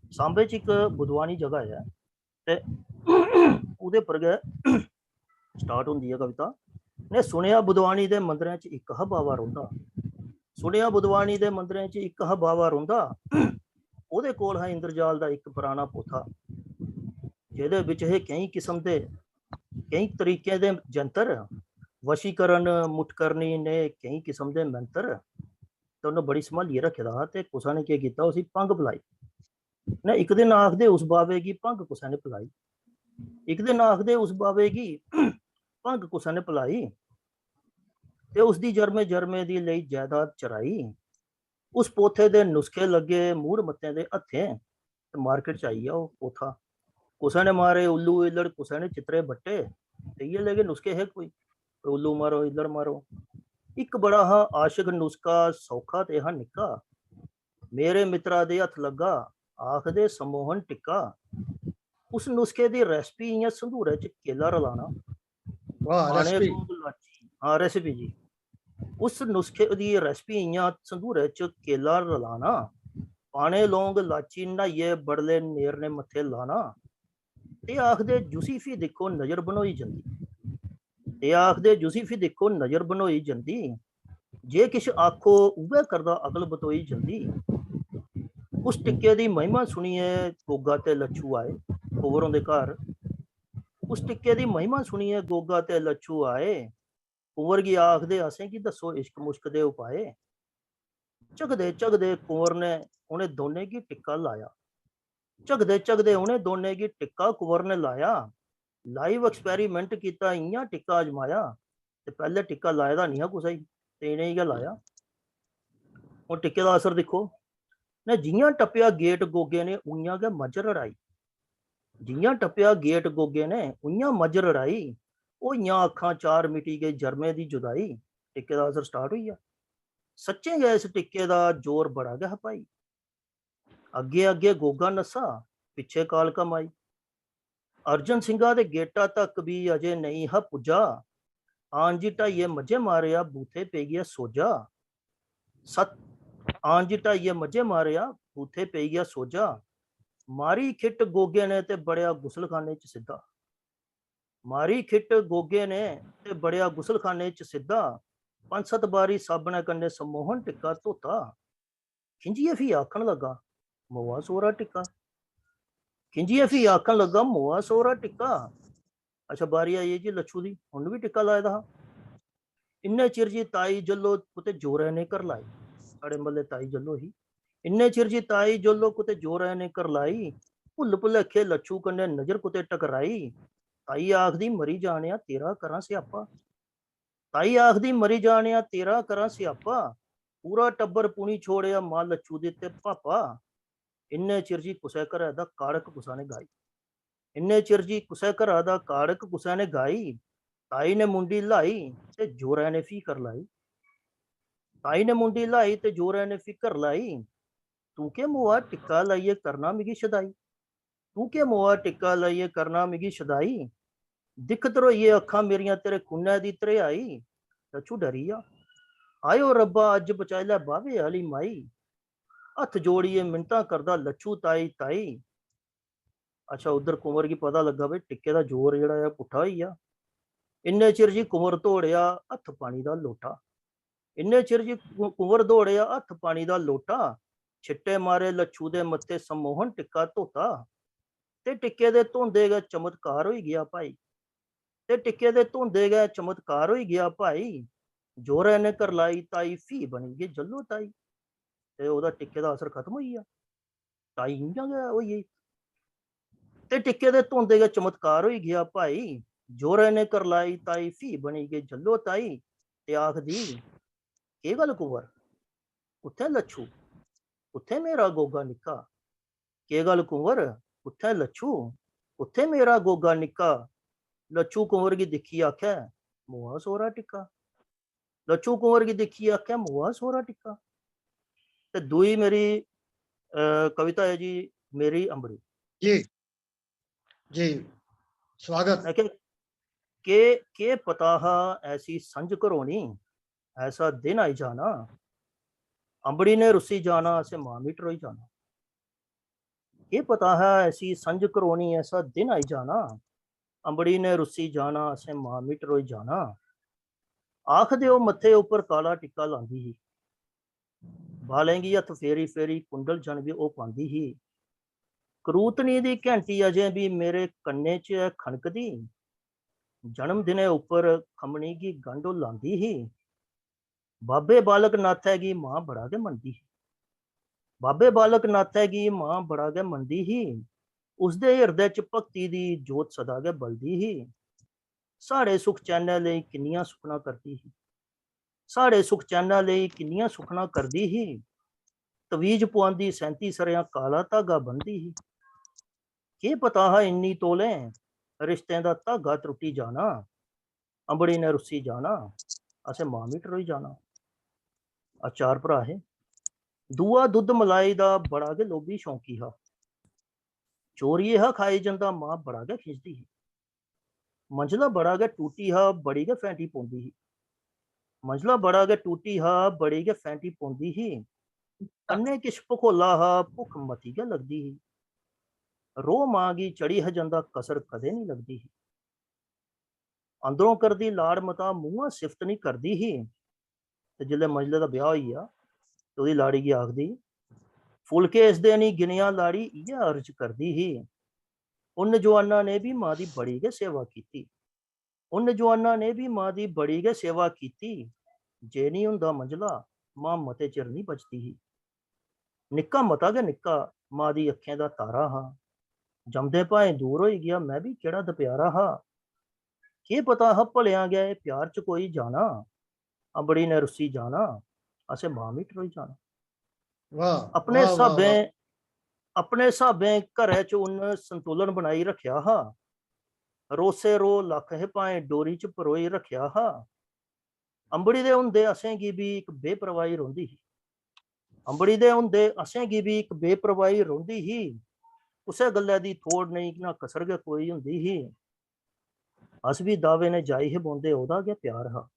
सांबे च इक बुधवानी जगह ऐ, ते ओह्दे पर गै start होंदी ऐ कविता। ने सुनेआ बुधवानी दे मंदरें च इक हा बावा रौंह्दा। सुनेआ बुधवानी दे मंदरें च इक हा बावा रौंह्दा। ओह्दे कोल हा इंद्रजाल दा इक पराना पोथा, जेह्दे बिच हे केईं किस्म दे, केईं तरीके दे जंतर, वशीकरण, मुटकरणी ने केईं किस्म दे मंतर। ते उन्नै बड़ी संभालियै रक्खे दा हा, ते कुसै ने केह् कीता, उसी भंग पलाई। ने इक दिन आखदे उस बावे गी भंग कुसै ने पलाई। इक दिन आखदे उस बावे गी भंग कुसै ने पलाई, ते उसदी जरमे जरमे दी लेई जायदाद चराई। उस पोथे दे नुस्खे लग्गे मूड़ मत्तें दे हत्थें, ते market च आई गेआ ओह् पोथा। कुसै ने मारे उल्लू इल्लड़, कुसै ने चित्तरे बट्टे, ते इ'यै लेह् गै नुस्खे हे कोई, उल्लू मारो, इल्लड़ मारो। इक बड़ा हा आशिक, नुस्खा सौखा ते हा निक्का, मेरे मित्तरा दे हत्थ लग्गा, आखदे सम्मोहन टिक्का। उस नुस्खे दी recipe इ'यां संधूरै च केला रलाना। वाह, पाने recipe। लौंग लाची, हां, recipe जी। उस नुस्खे दी recipe इ'यां संधूरै च केला रलाना, पाने लौंग लाची, न्हाइयै बडलै नेरने मत्थे लाना। ते आखदे, "जुसी फ्ही दिक्खो, नजर बनोई जंदी।" ते आखदे, "जुसी फ्ही दिक्खो, नजर बनोई जंदी। जे किश आखो, उ'ऐ करदा, अकल बतोई जंदी।" उस टिक्के दी महिमा सुनियै गोगा ते लच्छू आए कुंवर हुंदे घर। उस टिक्के दी महिमा सुनियै गोगा ते लच्छू आए। कुंवर गी आखदे, "असेंगी दस्सो इश्क मुश्क दे उपाए।" झकदे झकदे कुंवर ने उ'नें दौनें गी टिक्का लाया। झकदे झकदे उ'नें दौनें गी टिक्का कुंवर ने लाया। Live experiment कीता, इ'यां टिक्का अजमाया। ते पैह्लें टिक्का लाए दा निं हा कुसै गी, ते इ'नें गै लाया। हून टिक्के दा असर दिक्खो, ने जि'यां टप्पेआ गेट गोगे ने, उ'यां गै मज्झ रड़ाई। जि'यां टप्पेआ गेट गोगे ने, उ'यां मज्झ रड़ाई। होइयां अक्खां चार, मिटी गई जरमें दी जुदाई। टिक्के दा असर स्टार्ट होई गेआ। सच्चें गै इस टिक्के दा जोर बड़ा गै हा भाई। अग्गें अग्गें गोगा नस्सा, पिच्छे कालका माई। अर्जन सिंघा दे गेटा तक बी अजें नेईं हा पुज्जा। आन जी ढाइयै मज्झे मारेआ, बूथे पेई गेआ सोजा। सत आन जी ढाइयै मज्झे मारेआ, बूथे पेई गेआ सोजा। मारी खिट्ट गोगे ने ते बड़ेआ गुसलखाने च सिद्धा। मारी खिट्ट गोगे ने ते बड़ेआ गुसलखाने च सिद्धा। पंज सत्त बारी साबनै कन्नै सम्मोहन टिक्का धोता। खिंजियै फ्ही आखन लगा, "मोआ सोहरा टिक्का।" खिंजियै फ्ही आखन लगा, "मोआ सोहरा टिक्का।" अच्छा, बारी आई जी लच्छू दी, उन्न बी टिक्का लाए दा हा। इन्ने चिर जी ताई जल्लो कुतै जोरै ने करलाई। साढ़े म्हल्ले ताई जल्लो ही। इन्ने चिर जी ताई जल्लो कुतै जोरै ने करलाई। भुल्ल भुलेखे लच्छू कन्नै नजर कुतै टकराई। ताई आखदी, "मरी जानेआ, तेरा करां स्यापा।" ताई आखदी, "मरी जानेआ, तेरा करां स्यापा। पूरा टब्बर पुनी छोड़ेआ मां लच्छू दे ते पापा।" इन्ने चिर जी कुसै घरै दा काड़क कुसै ने गाई। इन्ने चिर जी कुसै घरा दा काड़क कुसै ने गाई। ताई ने मुंडी ल्हाई ते जोरै ने फ्ही करलाई। ताई ने मुंडी ल्हाई ते जोरै ने फ्ही करलाई। "तूं केह् मोआ टिक्का लाइयै करना मिगी शदाई? तूं केह् मोआ टिक्का लाइयै करना मिगी शदाई? दिक्ख धरोइयै अक्खां मेरियां, तेरे खूनै दी धरेआई।" लच्छू डरी गेआ। "आयो रब्बा, अज्ज बचाई लै बावे आह्ली माई।" हत्थ जोड़ियै मिन्नतां करदा लच्छू, "ताई, ताई।" अच्छा, उद्धर कुंवर गी पता लग्गा भई टिक्के दा जोर जेह्ड़ा ऐ पुट्ठा होई गेआ। इन्ने चिर जी कुंवर दौड़ेआ हत्थ पानी दा लोटा। इन्ने चिर जी कु-, कुंवर दौड़ेआ हत्थ पानी दा लोटा। छिट्टे मारे लच्छू दे मत्थे, सम्मोहन टिक्का धोता। ते टिक्के दे धोंदे गै चमत्कार होई गेआ भाई। ते टिक्के दे धोंदे गै चमत्कार होई गेआ भाई। जोरै ने करलाई ताई, फ्ही बनी गे जल्लो ताई। ते ओह्दा टिक्के दा असर खत्म होई गेआ। ताई इ'यां गै होई गेई। ते टिक्के दे धोंदे गै चमत्कार होई गेआ भाई। जोरै ने करलाई ताई, फ्ही बनी गे जल्लो ताई। ते आखदी, "केह् गल्ल कुंवर, कुत्थै लच्छू? कुत्थै मेरा गोगा निक्का? केह् गल्ल कुंवर, कुत्थै लच्छू? कुत्थै मेरा गोगा निक्का?" लच्छू कुंवर गी दिक्खी आखै, "मोआ सोहरा टिक्का।" लच्छू कुंवर गी दिक्खियै आखेआ, "मोआ सोहरा टिक्का।" ते दूई मेरी, अ, कविता ऐ जी, मेरी अंबड़ी। जी, जी, स्वागत। मैं आखेआ, "केह्, केह् पता हा ऐसी संझ घरोनी, ऐसा दिन आई जाना। अंबड़ी ने रुस्सी जाना, असें मां मीटर होई जाना।" केह् पता हा ऐसी संझ घरोनी, ऐसा दिन आई जाना। अंबड़ी ने रुस्सी जाना, असें मां मीटर होई जाना। आखदे ओह् मत्थे उप्पर काला टिक्का लांदी ही। बालें गी हत्थ फेरी फेरी कुंडल जन बी ओह् पांदी ही। करूतनी दी घैंटी अजें बी मेरे कन्ने च ऐ खनकदी। जन्म दिनै उप्पर खम्मनी गी गंढ ओह् लांदी ही। बाबे बालक नाथै गी मां बड़ा गै मनदी ही। बाबे बालक नाथै गी मां बड़ा गै मनदी ही। उसदे हिरदै च भक्ति दी जोत सदा गै बलदी ही। साढ़े सुख चैनै लेई किन्नियां सुखना करदी ही। साढ़े सुख चैनै लेई किन्नियां सुखना करदी ही। तवीज पुआंदी सैंती सरेआं काला धागा ब'नदी ही। केह् पता हा इन्नी तौले रिश्तें दा धागा त्रुट्टी जाना। अंबड़ी ने रुस्सी जाना, असें मां मीटर होई जाना। अस चार भ्राऽ हे। दूआ दुद्ध मलाई दा बड़ा गै लोभी शौंकी हा। चोरिये हा खाई जंदा, मां बड़ा गै खिंझदी ही। मंझला बड़ा गै टूटी हा, बड़ी गै फैंटी पौंदी ही। मंझला बड़ा गै टूटी हा, बड़ी गै फैंटी पौंदी ही। कन्नै किश भखोला हा, भुक्ख मती गै लगदी ही। रोह् मां गी चढ़ी हा जंदा, कसर कदें निं लगदी ही। अंदरों करदी लाड़ मता, मुंहा सिफत निं करदी ही। ते जिसलै मंझले दा ब्याह् होई गेआ ते ओह्दी लाड़ी गी आखदी, "फुलके इस दे निं गिनेआ लाड़ी, इ'यै अर्ज करदी ही।" उन्न जुआना ने बी मां दी बड़ी गै सेवा कीती। उन्न जुआना ने बी मां दी बड़ी गै सेवा कीती। जे निं होंदा मंझला, मां मते चिर निं बचदी ही। निक्का मता गै निक्का मां दी अक्खें दा तारा हा। जमदे भाएं दूर होई गेआ, में बी केह्ड़ा दप्यारा हा। केह् पता हा भलेआं गै प्यार च कोई जाना। अंबड़ी ने रुस्सी जाना, असें मां मीटर होई जाना। वाह, अपने वाह, वाह, स्हाबें, वाह। अपने स्हाबें घरै च उन्न संतुलन बनाई रखेआ हा। रोसे रो लक्ख हे भाएं डोरी च परोई रखेआ हा। अंबड़ी दे होंदे असें गी बी इक बेपरवाही रौंह्दी ही। अंबड़ी दे होंदे असें गी बी इक बेपरवाही रौंह्दी ही। कुसै गल्लै दी थोड़ नेईं ना कसर गै कोई होंदी ही। अस बी दावे ने जाई हे बौंह्दे ओह्दा गै प्यार हा।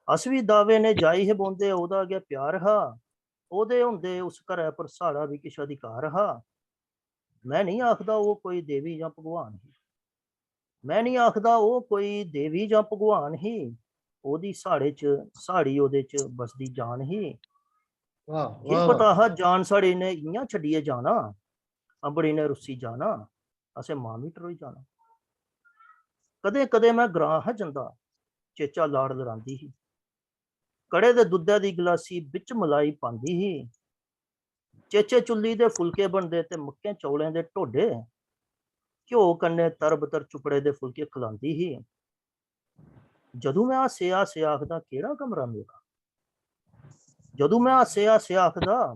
अस बी दावे ने जाई हे बौंह्दे ओह्दा गै प्यार हा। ओह्दे होंदे उस घरै पर साढ़ा बी किश अधिकार हा। में नेईं आखदा ओह् कोई देवी जां भगवान ही। में नेईं आखदा ओह् कोई देवी जां भगवान ही। ओह्दी साढ़े च, साढ़ी ओह्दे च बसदी जान ही। वाह, केह् वाह, पता वाह। हा जान साढ़ी ने इ'यां छड्डियै जाना, अंबड़ी ने रुस्सी जाना, असें मां मीटर होई जाना। कदें कदें में ग्रां हा जंदा, चेचा लाड़ लड़ांदी ही। कड़े दे दुद्धै दी गलासी बिच मलाई पांदी ही। चेचे चुल्ली दे फुलके बनदे ते मक्कें चौलें दे ढोडे। घ्यो कन्नै तरबतर चुपड़े दे फुलके खलांदी ही। जदूं में हासे हासे आखदा, "केह्ड़ा कमरा मेरा?" जदूं में हासे हासे आखदा,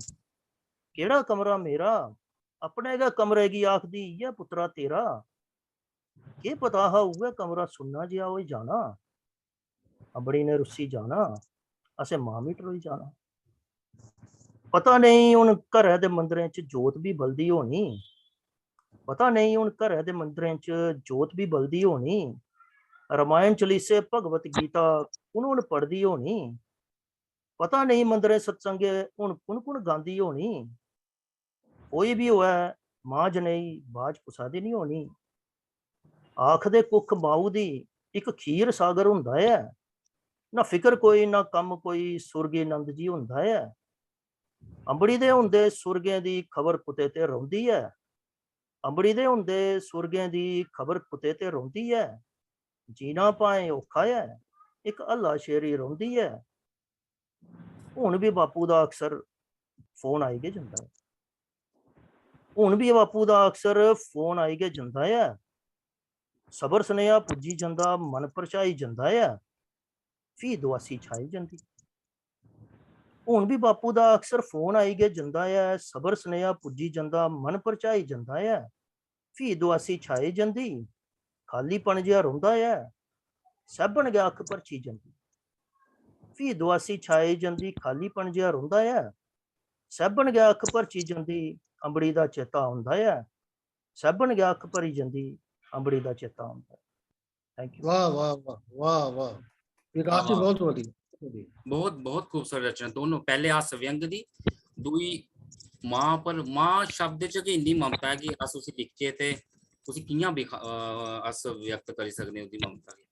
"केह्ड़ा कमरा मेरा?" अपने गै कमरे गी आखदी, "इ'यै पुत्तरा तेरा।" केह् पता हा उ'ऐ कमरा सुन्ना जेहा होई जाना। अंबड़ी ने रुस्सी जाना, असें मां मीटर होई जाना। पता नेईं हुन घरै दे मंदरें च जोत बी बलदी होनी। पता नेईं हुन घरै दे मंदरें च जोत बी बलदी होनी। रमायण चलीसे, भगवत गीता कु'न हुन पढ़दी होनी। पता नेईं मंदरें सत्संगे हुन कु'न कु'न गांदी होनी। कोई बी होऐ, मां जनेही बाज कुसा दी निं होनी। आखदे कुख माऊ दी इक खीर सागर हुंदा ऐ। ना फिकर कोई, ना कम्म कोई, सुरगी नंद जी हुंदा ऐ। अंबड़ी दे हुंदे सुरगें दी खबर कुतै ते रौंह्दी ऐ। अंबड़ी दे हुंदे सुरगें दी खबर कुतै ते रौंह्दी ऐ। जीना भाएं औखा ऐ, इक हल्ला शेरी रौंह्दी ऐ। हुन बी बापू दा अक्सर फोन आई गै जंदा ऐ। हुन बी बापू दा अक्सर फोन आई गै जंदा ऐ। सबर सनेहा पुज्जी जंदा, मन परछाई जंदा ऐ, फ्ही दुआसी छाई जंदी। हुन बी बापू दा अक्सर फोन आई गै जंदा ऐ, सबर सनेहा पुज्जी जंदा, मन परछाई जंदा ऐ, फ्ही दुआसी छाई जंदी। खालीपन जेहा रौंह्दा ऐ, सैह्बन गै अक्ख भरची जंदी। फ्ही दुआसी छाई जंदी, खालीपन जेहा रौंह्दा ऐ, सैह्बन गै अक्ख भरची जंदी। अंबड़ी दा चेता औंदा ऐ, सैह्बन गै अक्ख भरी जंदी। अंबड़ी दा चेता औंदा ऐ। Thank you। वाह, वाह, वाह, वाह, वाह। विकास जी, वाह। बहुत बढ़िया, बहुत बढ़िया। बहुत, बहुत खूबसूरत रचना दोनों। पहले हास्य व्यंग दी, दूई मां पर, मां शब्द च गै इन्नी ममता ऐ कि अस उसी लिखचै ते उसी कि'यां बिखा-, अ, अस व्यक्त करी सकने ओह्दी ममता गी।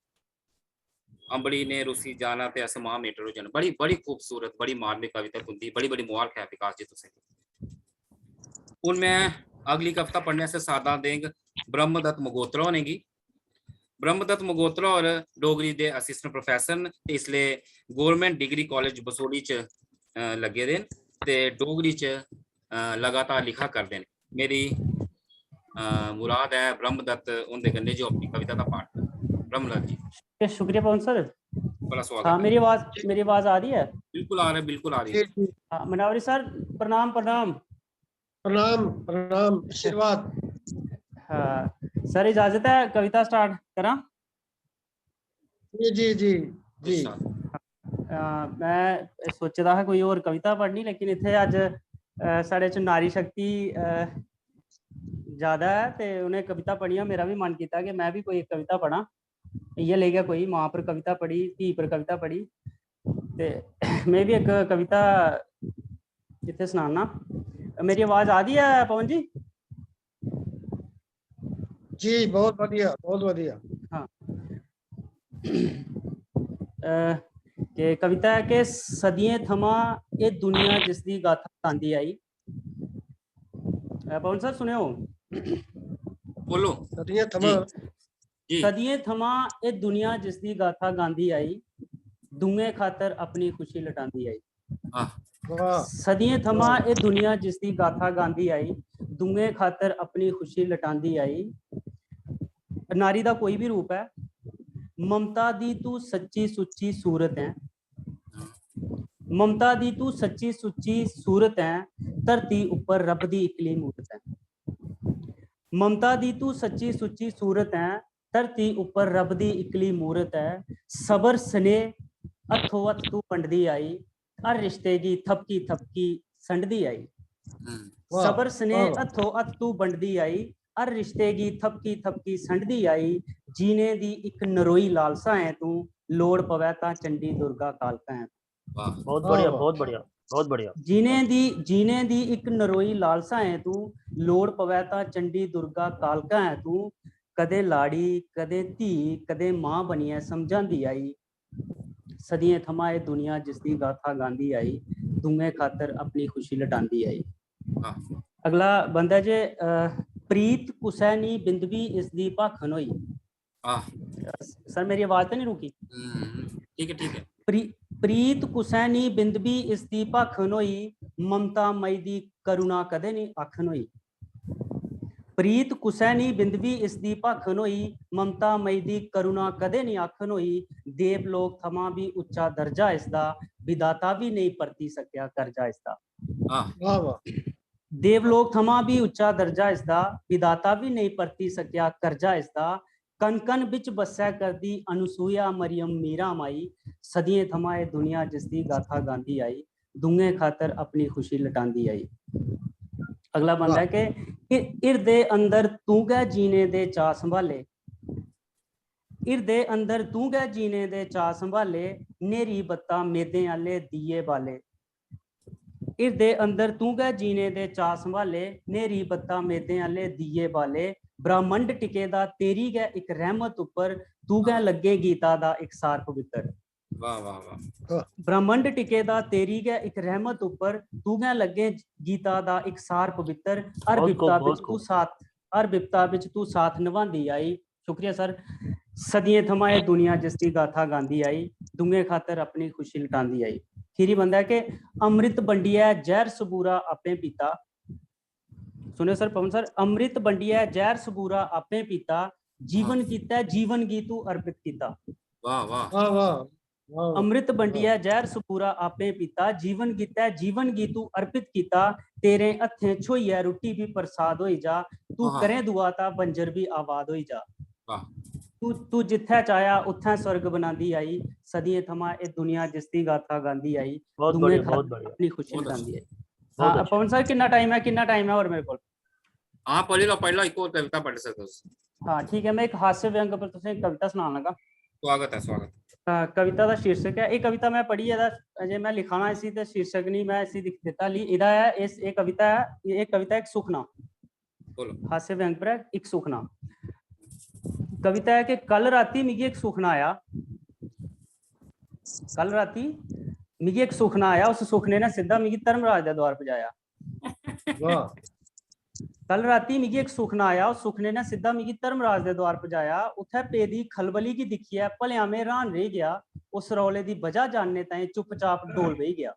अंबड़ी ने रुसी जाना ते अस मां मीटर होई जाना। बड़ी, बड़ी खूबसूरत, बड़ी मार्मिक कविता तुंदी। बड़ी, बड़ी मुबारक ऐ विकास जी तुसें। हून मैं अगली कविता पढ़ने आस्तै सादा देंग ब्रह्मदत्त मगोत्रा होरें गी। ब्रह्मदत्त मगोत्रा होर डोगरी दे assistant professor न ते इसलै Government Degree College बसोहली च, अ, लग्गे दे न ते डोगरी च, अ, लगातार लिखा करदे न। मेरी, अ, मुराद ऐ ब्रह्मदत्त हुंदे कन्नै जो अपनी कविता दा पाठ करै। ब्रह्मदत्त जी। शुक्रिया पवन सर। बड़ा स्वागत हाँ, है। मेरी आवाज, मेरी आवाज आ रही है? बिल्कुल आ रही है, बिल्कुल आ रही है। जी, जी। हाँ, मनावरी सर, प्रणाम, प्रणाम। प्रणाम, प्रणाम, आशीर्वाद। हाँ, सर, इजाजत है, कविता start करां? जी, जी, जी, जी। अच्छा। अ, मैं सोचे दा हा कोई होर कविता पढ़नी, लेकिन इत्थै अज्ज, अ, साढ़े च नारी शक्ति, अ, ज्यादा ऐ ते उ'नें कविता पढ़ियां, मेरा बी मन कीता कि मैं बी कोई इक कविता पढ़ां। इ'यै लेई गै कोई मां पर कविता पढ़ी, धी पर कविता पढ़ी, ते मैं बी इक कविता इत्थै सनाना। मेरी आवाज आ दी ऐ पवन जी? जी, बहुत बढ़िया, बहुत बढ़िया। हाँ। अ, ते कविता ऐ कि सदियें थमां एह् दुनिया जिसदी गाथा गांदी आई। अ, पवन सर, सुनेओ। बोलो। सदियें थमां जी। जी। सदियें थमां एह् दुनिया जिसदी गाथा गांदी आई, दूएं खातर अपनी खुशी लटांदी आई। आह। वाह। सदियें थमां वाह। एह् दुनिया जिसदी गाथा गांदी आई, दूएं खातर अपनी खुशी लटांदी आई। नारी दा कोई बी रूप ऐ, ममता दी तू सच्ची सुच्ची सूरत ऐ। ममता दी तू सच्ची सुच्ची सूरत ऐ, धरती उप्पर रब दी इकली मूरत ऐ। ममता दी तू सच्ची सुच्ची सूरत ऐ, धरती उप्पर रब दी इकली मूरत ऐ। सबर स्नेह हत्थों हत्थ तू बंडदी आई, हर रिश्ते गी थपकी थपकी संडदी आई। हम्म, वाह, सबर स्नेह वाह, वाह। हत्थों हत्थ तू बंडदी आई, हर रिश्ते गी थपकी थपकी संडदी आई। जीने दी इक नरोई लालसा ऐ तू, लोड़ पवै तां चंडी दुर्गा कालका ऐ। वाह। बहुत वाह, बढ़िया, वाह। बहुत बढ़िया, बहुत बढ़िया। जीने दी जीने दी इक नरोई लालसा ऐ तू, लोड़ पवै तां चंडी दुर्गा कालका ऐ तू। कदें लाड़ी, कदें धी, कदें मां बनियै समझांदी आई। सदियें थमां एह् दुनिया जिसदी गाथा गांदी आई, दूएं खातर अपनी खुशी लटांदी आई। वाह। अगला बंदा जे, अ, प्रीत कुसै नी बिंद बी इसदी भाखन होई। आह। सर, मेरी आवाज तो नहीं रुकी? हम्म, ठीक है, ठीक है। प्री-, प्रीत कुसै नी बिंद बी इसदी भाखन होई, ममता मई दी करुणा कदें नी आखन होई। प्रीत कुसै नी बिंद बी इसदी भाखन होई, ममता मई दी करुणा कदें नी आखन होई। देवलोक थमां बी उच्चा दर्जा इसदा, विधाता बी नेईं परती सकेआ कर्जा इसदा। आह। वाह, वाह। देवलोक थमां बी उच्चा दर्जा इसदा, विधाता बी नेईं परती सकेआ कर्जा इसदा। कन कन बिच बस्सै करदी अनुसूया, मरियम, मीरा माई, सदियें थमां एह् दुनिया जिसदी गाथा गांदी आई, दूएं खातर अपनी खुशी लटांदी आई। अगला बंदा ऐ कि हि-, हिरदे अंदर तूं गै जीने दे चाऽ संभाले। हिरदे अंदर तूं गै जीने दे चाऽ संभाले, न्हेरी बत्ता मेदें आह्ले दीए बाले। हिरदे अंदर तूं गै जीने दे चाऽ संभाले, न्हेरी बत्ता मेदें आह्ले दीए बाले। ब्रह्मंड टिके दा तेरी गै इक रैह्मत उप्पर, तूं गै लग्गे गीता दा इक सार पवित्तर। वाह, वाह, वाह। ब्रह्मंड टिके दा तेरी गै इक रैह्मत उप्पर, तूं गै लग्गे गीता दा इक सार पवित्तर। हर बहुत बिपता खूब, बिच बहुत तू खूब। साथ, हर बिपता बिच तू साथ नभांदी आई। शुक्रिया सर। सदियें थमां एह् दुनिया जिसदी गाथा गांदी आई, दूएं खातर अपनी खुशी लटांदी आई। खीरी बंदा ऐ कि अमृत बंडियै जैह्र सबूरा आपे पीता। सुनेओ सर, पवन सर, अमृत बंडियै जैह्र सबूरा आपे पीता, जीवन हाँ। कीता, जीवन गी तू अर्पित कीता। वाह, वाह। वाह, वाह, वाह, वाह। अमृत बंडियै जैह्र सबूरा आपे पीता, जीवन कीता, जीवन गी तू अर्पित कीता। तेरे हत्थें छ्होइयै रुट्टी बी प्रसाद होई जा, तू वाह। करें दुआ तां बंजर बी आबाद होई जा। वाह। तू, तू जित्थै चाहेआ उत्थै स्वर्ग बनांदी आई। सदियें थमां एह् दुनिया जिसदी गाथा गांदी आई, बहुत दूएं बढ़िया, खातर बहुत बढ़िया। अपनी खुशी बहुत लटांदी आई। बहुत हाँ, अच्छा। पवन सर, किन्ना टाइम है, किन्ना टाइम है और मेरे को? हाँ, पढ़ी लो, पढ़ी लो, एक और कविता पढ़ सकते हो। हाँ, ठीक है, मैं एक हास्य व्यंग पर तुसें एक कविता सुनान लगा। स्वागत है, स्वागत। अ, कविता दा शीर्षक ऐ, एह् कविता में पढ़ी ऐ, तां अजें में लिखा ना इसी, ते शीर्षक नहीं, में इसी लिख दित्ता हल्ली। एह्दा ऐ, इस, एह् कविता ऐ, एह् कविता इक सुखना। बोलो। हास्य व्यंग पर ऐ, इक सुखना। कविता ऐ कि कल राती मिगी इक सुखना आया, कल राती मिगी इक सुखना आया, उस सुखने ने सिद्धा मिगी धर्मराज दे द्वार पजाया। वाह। कल राती मिगी इक सुखना आया, उस सुखने ने सिद्धा मिगी धर्मराज दे द्वार पजाया। उत्थै पेदी खलबली गी दिक्खियै भलेआं में र्हान रेही गेआ। उस रौले दी बजह जानने ताईं चुपचाप डोल बेही गेआ।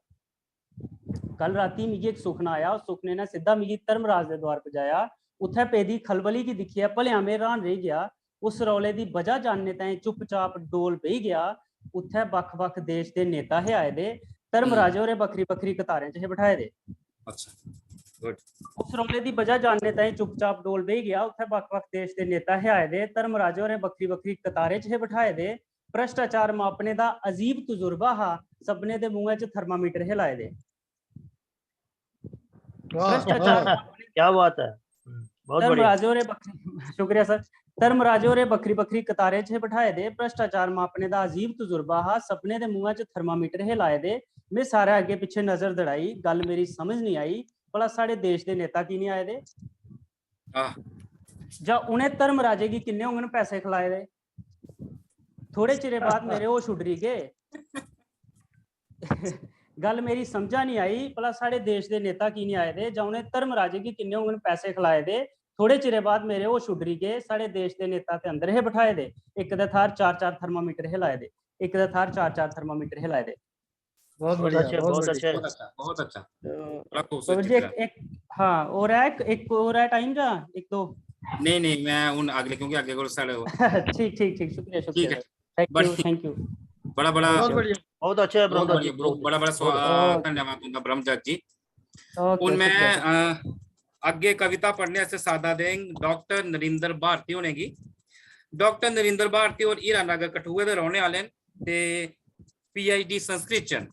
कल राती मिगी इक सुखना आया, उस सुखने ने सिद्धा मिगी धर्मराज दे द्वार पजाया। उत्थै पेदी खलबली गी दिक्खियै भलेआं में र्हान रेही गेआ। उस रौले दी बजह जानने ताईं चुपचाप डोल बेही गेआ। उत्थै बक्ख-बक्ख देश दे नेता हे आए दे, धर्मराज होरें बक्खरी-बक्खरी कतारें च हे बठाए दे। अच्छा, गुड। उस रौले दी बजह जानने ताईं चुपचाप डोल बेही गेआ। उत्थै बक्ख-बक्ख देश दे नेता हे आए दे, धर्मराज होरें बक्खरी-बक्खरी कतारें च हे बठाए दे। भ्रष्टाचार मापने दा अजीब तजुर्बा हा, सभनें दे मुंहै च थर्मामीटर हे लाए दे। वाह, भ्रष्टाचार वाह। मापने क्या बात है। हम्म, बहुत बढ़िया। धर्मराज होरें बक्खरी, शुक्रिया सर। धर्मराज होरें बक्खरी बक्खरी कतारें च हे बठाए दे। भ्रष्टाचार मापने दा अजीब तजुर्बा हा, सभनें दे मुंहै च थर्मामीटर हे लाए दे। में सारै अग्गें पिच्छें नजर दड़ाई, गल्ल मेरी समझ निं आई, भला साढ़े देश दे नेता की निं आए दे? आह। जां उ'नें धर्मराजे गी किन्ने होङन पैसे खलाए दे? थोड़े चिरे बाद मेरे होश उड्डरी गे। गल्ल मेरी समझा निं आई, भला साढ़े देश दे नेता की निं आए दे, जां उ'नें धर्मराजे गी किन्ने होङन पैसे खलाए दे। थोड़े चिरे बाद मेरे होश उड्डरी गे। साढ़े देश दे नेता ते अंदर हे बठाए दे, इक दे थाह्र चार चार थर्मामीटर हे लाए दे, इक दे थाह्र चार चार थर्मामीटर हे लाए दे। बहुत बहुत बढ़िया, अच्छे, बहुत बहुत बढ़िया। अच्छे। बहुत अच्छा, बहुत अच्छा। तो बड़ा खूबसूरत पवन जी, एक, चित्र है। एक, हाँ, और है एक, एक और है टाइम जा एक दो? नहीं, नहीं, मैं उन अगले, क्योंकि अगले को साढ़े ठीक, ठीक, ठीक, शुक्रिया, ठीक शुक्रिया है। सर। थैंक यू, बड़ी- थैंक यू। बड़ा, बड़ा बहुत बढ़िया। बहुत अच्छा है बहुत ब्रह्मदत्त जी, बढ़िया, बहुत बहुत बड़ा बड़ा अच्छा। सवा- ओके। धन्यवाद तुंदा ब्रह्मदत्त जी। ओके, हून मैं शुक्रिया। अ, अग्गे कविता पढ़ने आस्तै सादा देंग डॉक्टर नरेंद्र भारती होरें गी। डॉक्टर नरेंद्र भारती होर हीरानगर कठुए दे रौह्ने आह्ले न ते पीएचडी संस्कृत च न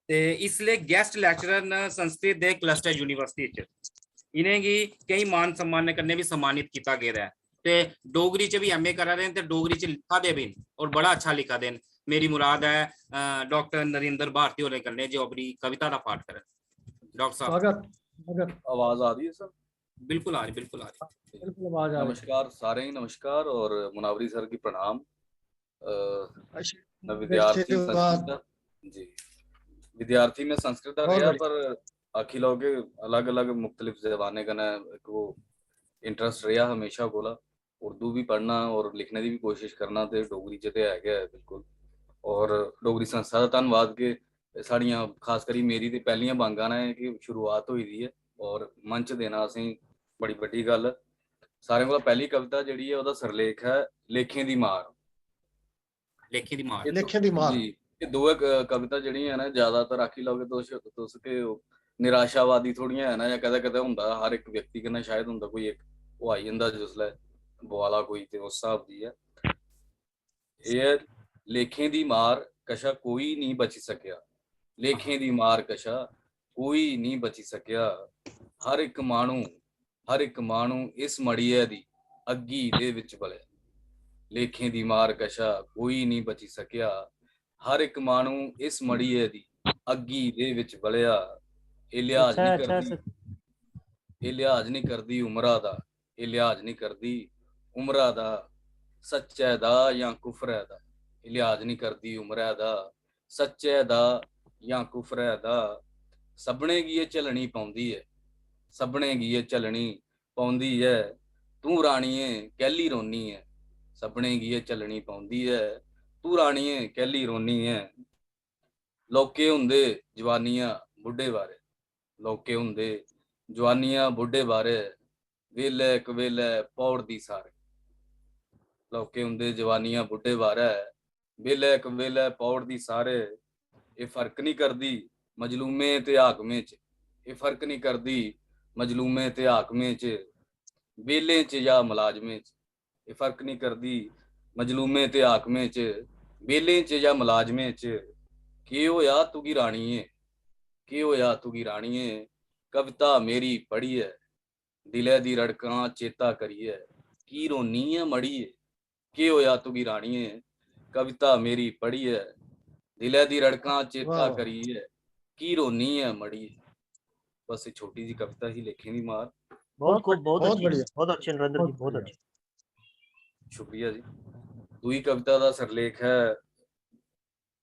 ते इसलै गेस्ट लेक्चरर न संस्कृत दे क्लस्टर यूनिवर्सिटी च। इ'नेंगी केईं मान सम्मान कन्नै बी सम्मानित कीता गेदा ऐ ते डोगरी च बी एमए करा दे न ते डोगरी च लिखा दे बी न और बड़ा अच्छा लिखा दे न। मेरी मुराद ऐ, अ, डॉक्टर नरेंद्र भारती होरें कन्नै जो अपनी कविता दा पाठ करन। डॉक्टर साहब। स्वागत, स्वागत। आवाज आ रही है सर? बिल्कुल आ रही, बिल्कुल आ रही। बिल्कुल आवाज आ रही। नमस्कार सारें गी, नमस्कार और मुनावरी सर की प्रणाम। अ, अच्छा, मैं विद्यार्थी धन्यवाद। संस्कृत दा, जी, विद्यार्थी मैं संस्कृत दा बहुत रेहा, बढ़िया। पर आखी लैओ कि अलग-अलग मुख्तलिफ जबानें कन्नै इक वो इंटरेस्ट रेहा हमेशा कोला। उर्दू भी पढ़ना और लिखने दी भी कोशिश करना ते डोगरी च ते है गै ऐ बिल्कुल। और डोगरी संस्था दा धन्नवाद कि साढ़ियां, खास करी मेरी ते पैह्लियां बांगां न कि शुरुआत होई दी ऐ और मंच देना असेंगी बड़ी बड्डी गल्ल। सारें कोला पैह्ली कविता जेह्ड़ी ऐ ओह्दा सिरलेख ऐ लेखें दी मार। लेखें दी मार। एह् दो- लेखें दी मार। जी, एह् दोऐ क-, कविता जेह्ड़ियां न ज्यादातर आखी लैओ कि तुस, तुस के निराशावादी थोड़ियां है ना, जां कदें कदें होंदा हर इक व्यक्ति कन्नै शायद होंदा कोई इक ओह् आई जंदा जिसलै बुआला कोई ते उस स्हाब दी ऐ। एह् ऐ, लेखें दी मार कशा कोई निं बची सकेआ, लेखें दी मार कशा कोई निं बची सकेआ। हर इक माह्नू, हर इक माह्नू इस मड़ियै दी अग्गी दे बिच बलेआ। लेखें दी मार कशा कोई निं बची सकेआ। हर इक माह्नू इस मड़ियै दी अग्गी दे बिच बलेआ। एह् लिहाज अच्छा, निं अच्छा, करदी, एह् लिहाज निं करदी उमरा दा, एह् लिहाज निं करदी उमरा दा, सच्चै दा जां कुफरै दा। एह् लिहाज निं करदी उमरै दा, सच्चै दा जां कुफरै दा। सभनें गी एह् झल्लनी पौंदी ऐ, सभनें गी एह् झल्लनी पौंदी ऐ। तूं रानिये कैह्ली रोन्नी ऐ, सभनें गी एह् झल्लनी पौंदी ऐ। तूं रानिये कैह्ली रोन्नी ऐ। लौह्के होंदे जवानियां बुड्ढे बारै, लौह्के होंदे जवानियां बुड्ढे बारै, बेल्लै इक बेल्लै पौड़दी सारे। लौह्के होंदे जवानियां बुड्ढे बारै, बेल्लै इक बेल्लै पौड़दी सारे। एह् फर्क निं करदी मजलूमें ते हाकमें च, एह् फर्क निं करदी मजलूमें ते हाकमें च, बेलें च जां मलाजमें च। एह् फर्क निं करदी मजलूमें ते हाकमें च, बेलें च जां मलाजमें च। केह् होआ तुगी रानिये, केह् होआ तुगी रानिये, कविता मेरी पढ़ियै, दिलै दी रड़कां चेता करियै, की रोन्नी ऐ मड़िये? केह् होआ तुगी रानिये, कविता मेरी पढ़ियै, दिलै दी रड़कां चेता वाह, वाह। करियै, की रोन्नी ऐ मड़िये? बस, एक छोटी जी कविता ही लेखें दी मार। बहुत खूब, बहुत बहुत अच्छी, बढ़िया। बहुत अच्छे नरेंद्र जी, बहुत बहुत बढ़िया। अच्छे। शुक्रिया जी। दूई कविता दा सिरलेख ऐ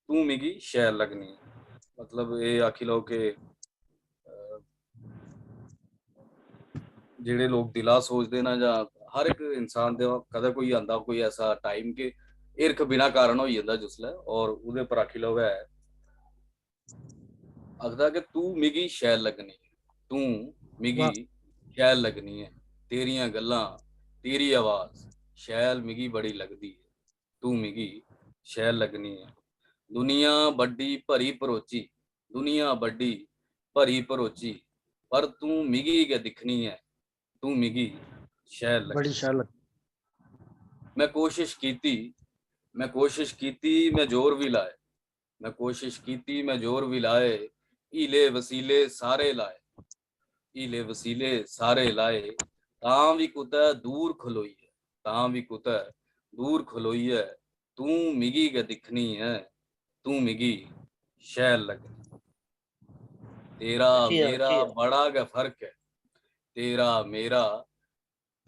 तू मिगी शैल लगनी। मतलब, एह् आखी लैओ कि, अ, जेह्ड़े लोक दिला सोचदे न, जां हर इक इंसान दे कदें कोई आंदा कोई ऐसा टाइम कि हिरख बिना कारण होई जंदा जिसलै, और ओह्दे पर आखी लैओ ऐ, आखदा कि तू मिगी शैल लगनी ऐ, तू मिगी वाह। शैल लगनी ऐ, तेरियां गल्लां, तेरी आवाज शैल मिगी बड़ी लगदी ऐ, तू मिगी शैल लगनी ऐ। दुनिया बड्डी भरी भरोची, दुनिया बड्डी भरी भरोची, पर तू मिगी गै दिक्खनी ऐ, तू मिगी शैल लगनी। बड़ी शैल लग- मैं कोशिश कीती, मैं कोशिश कीती, मैं जोर भी लाए, मैं कोशिश कीती, मैं जोर भी लाए, हीले वसीले सारे लाए, हीले वसीले सारे लाए, तां भी कुतै दूर खलोइयै, तां भी कुतै दूर खलोइयै, तूं मिगी गै दिक्खनी ऐ, तूं मिगी शैल लगनी। तेरा अच्छी ऐ, मेरा अच्छी ऐ। बड़ा गै फर्क ऐ, तेरा मेरा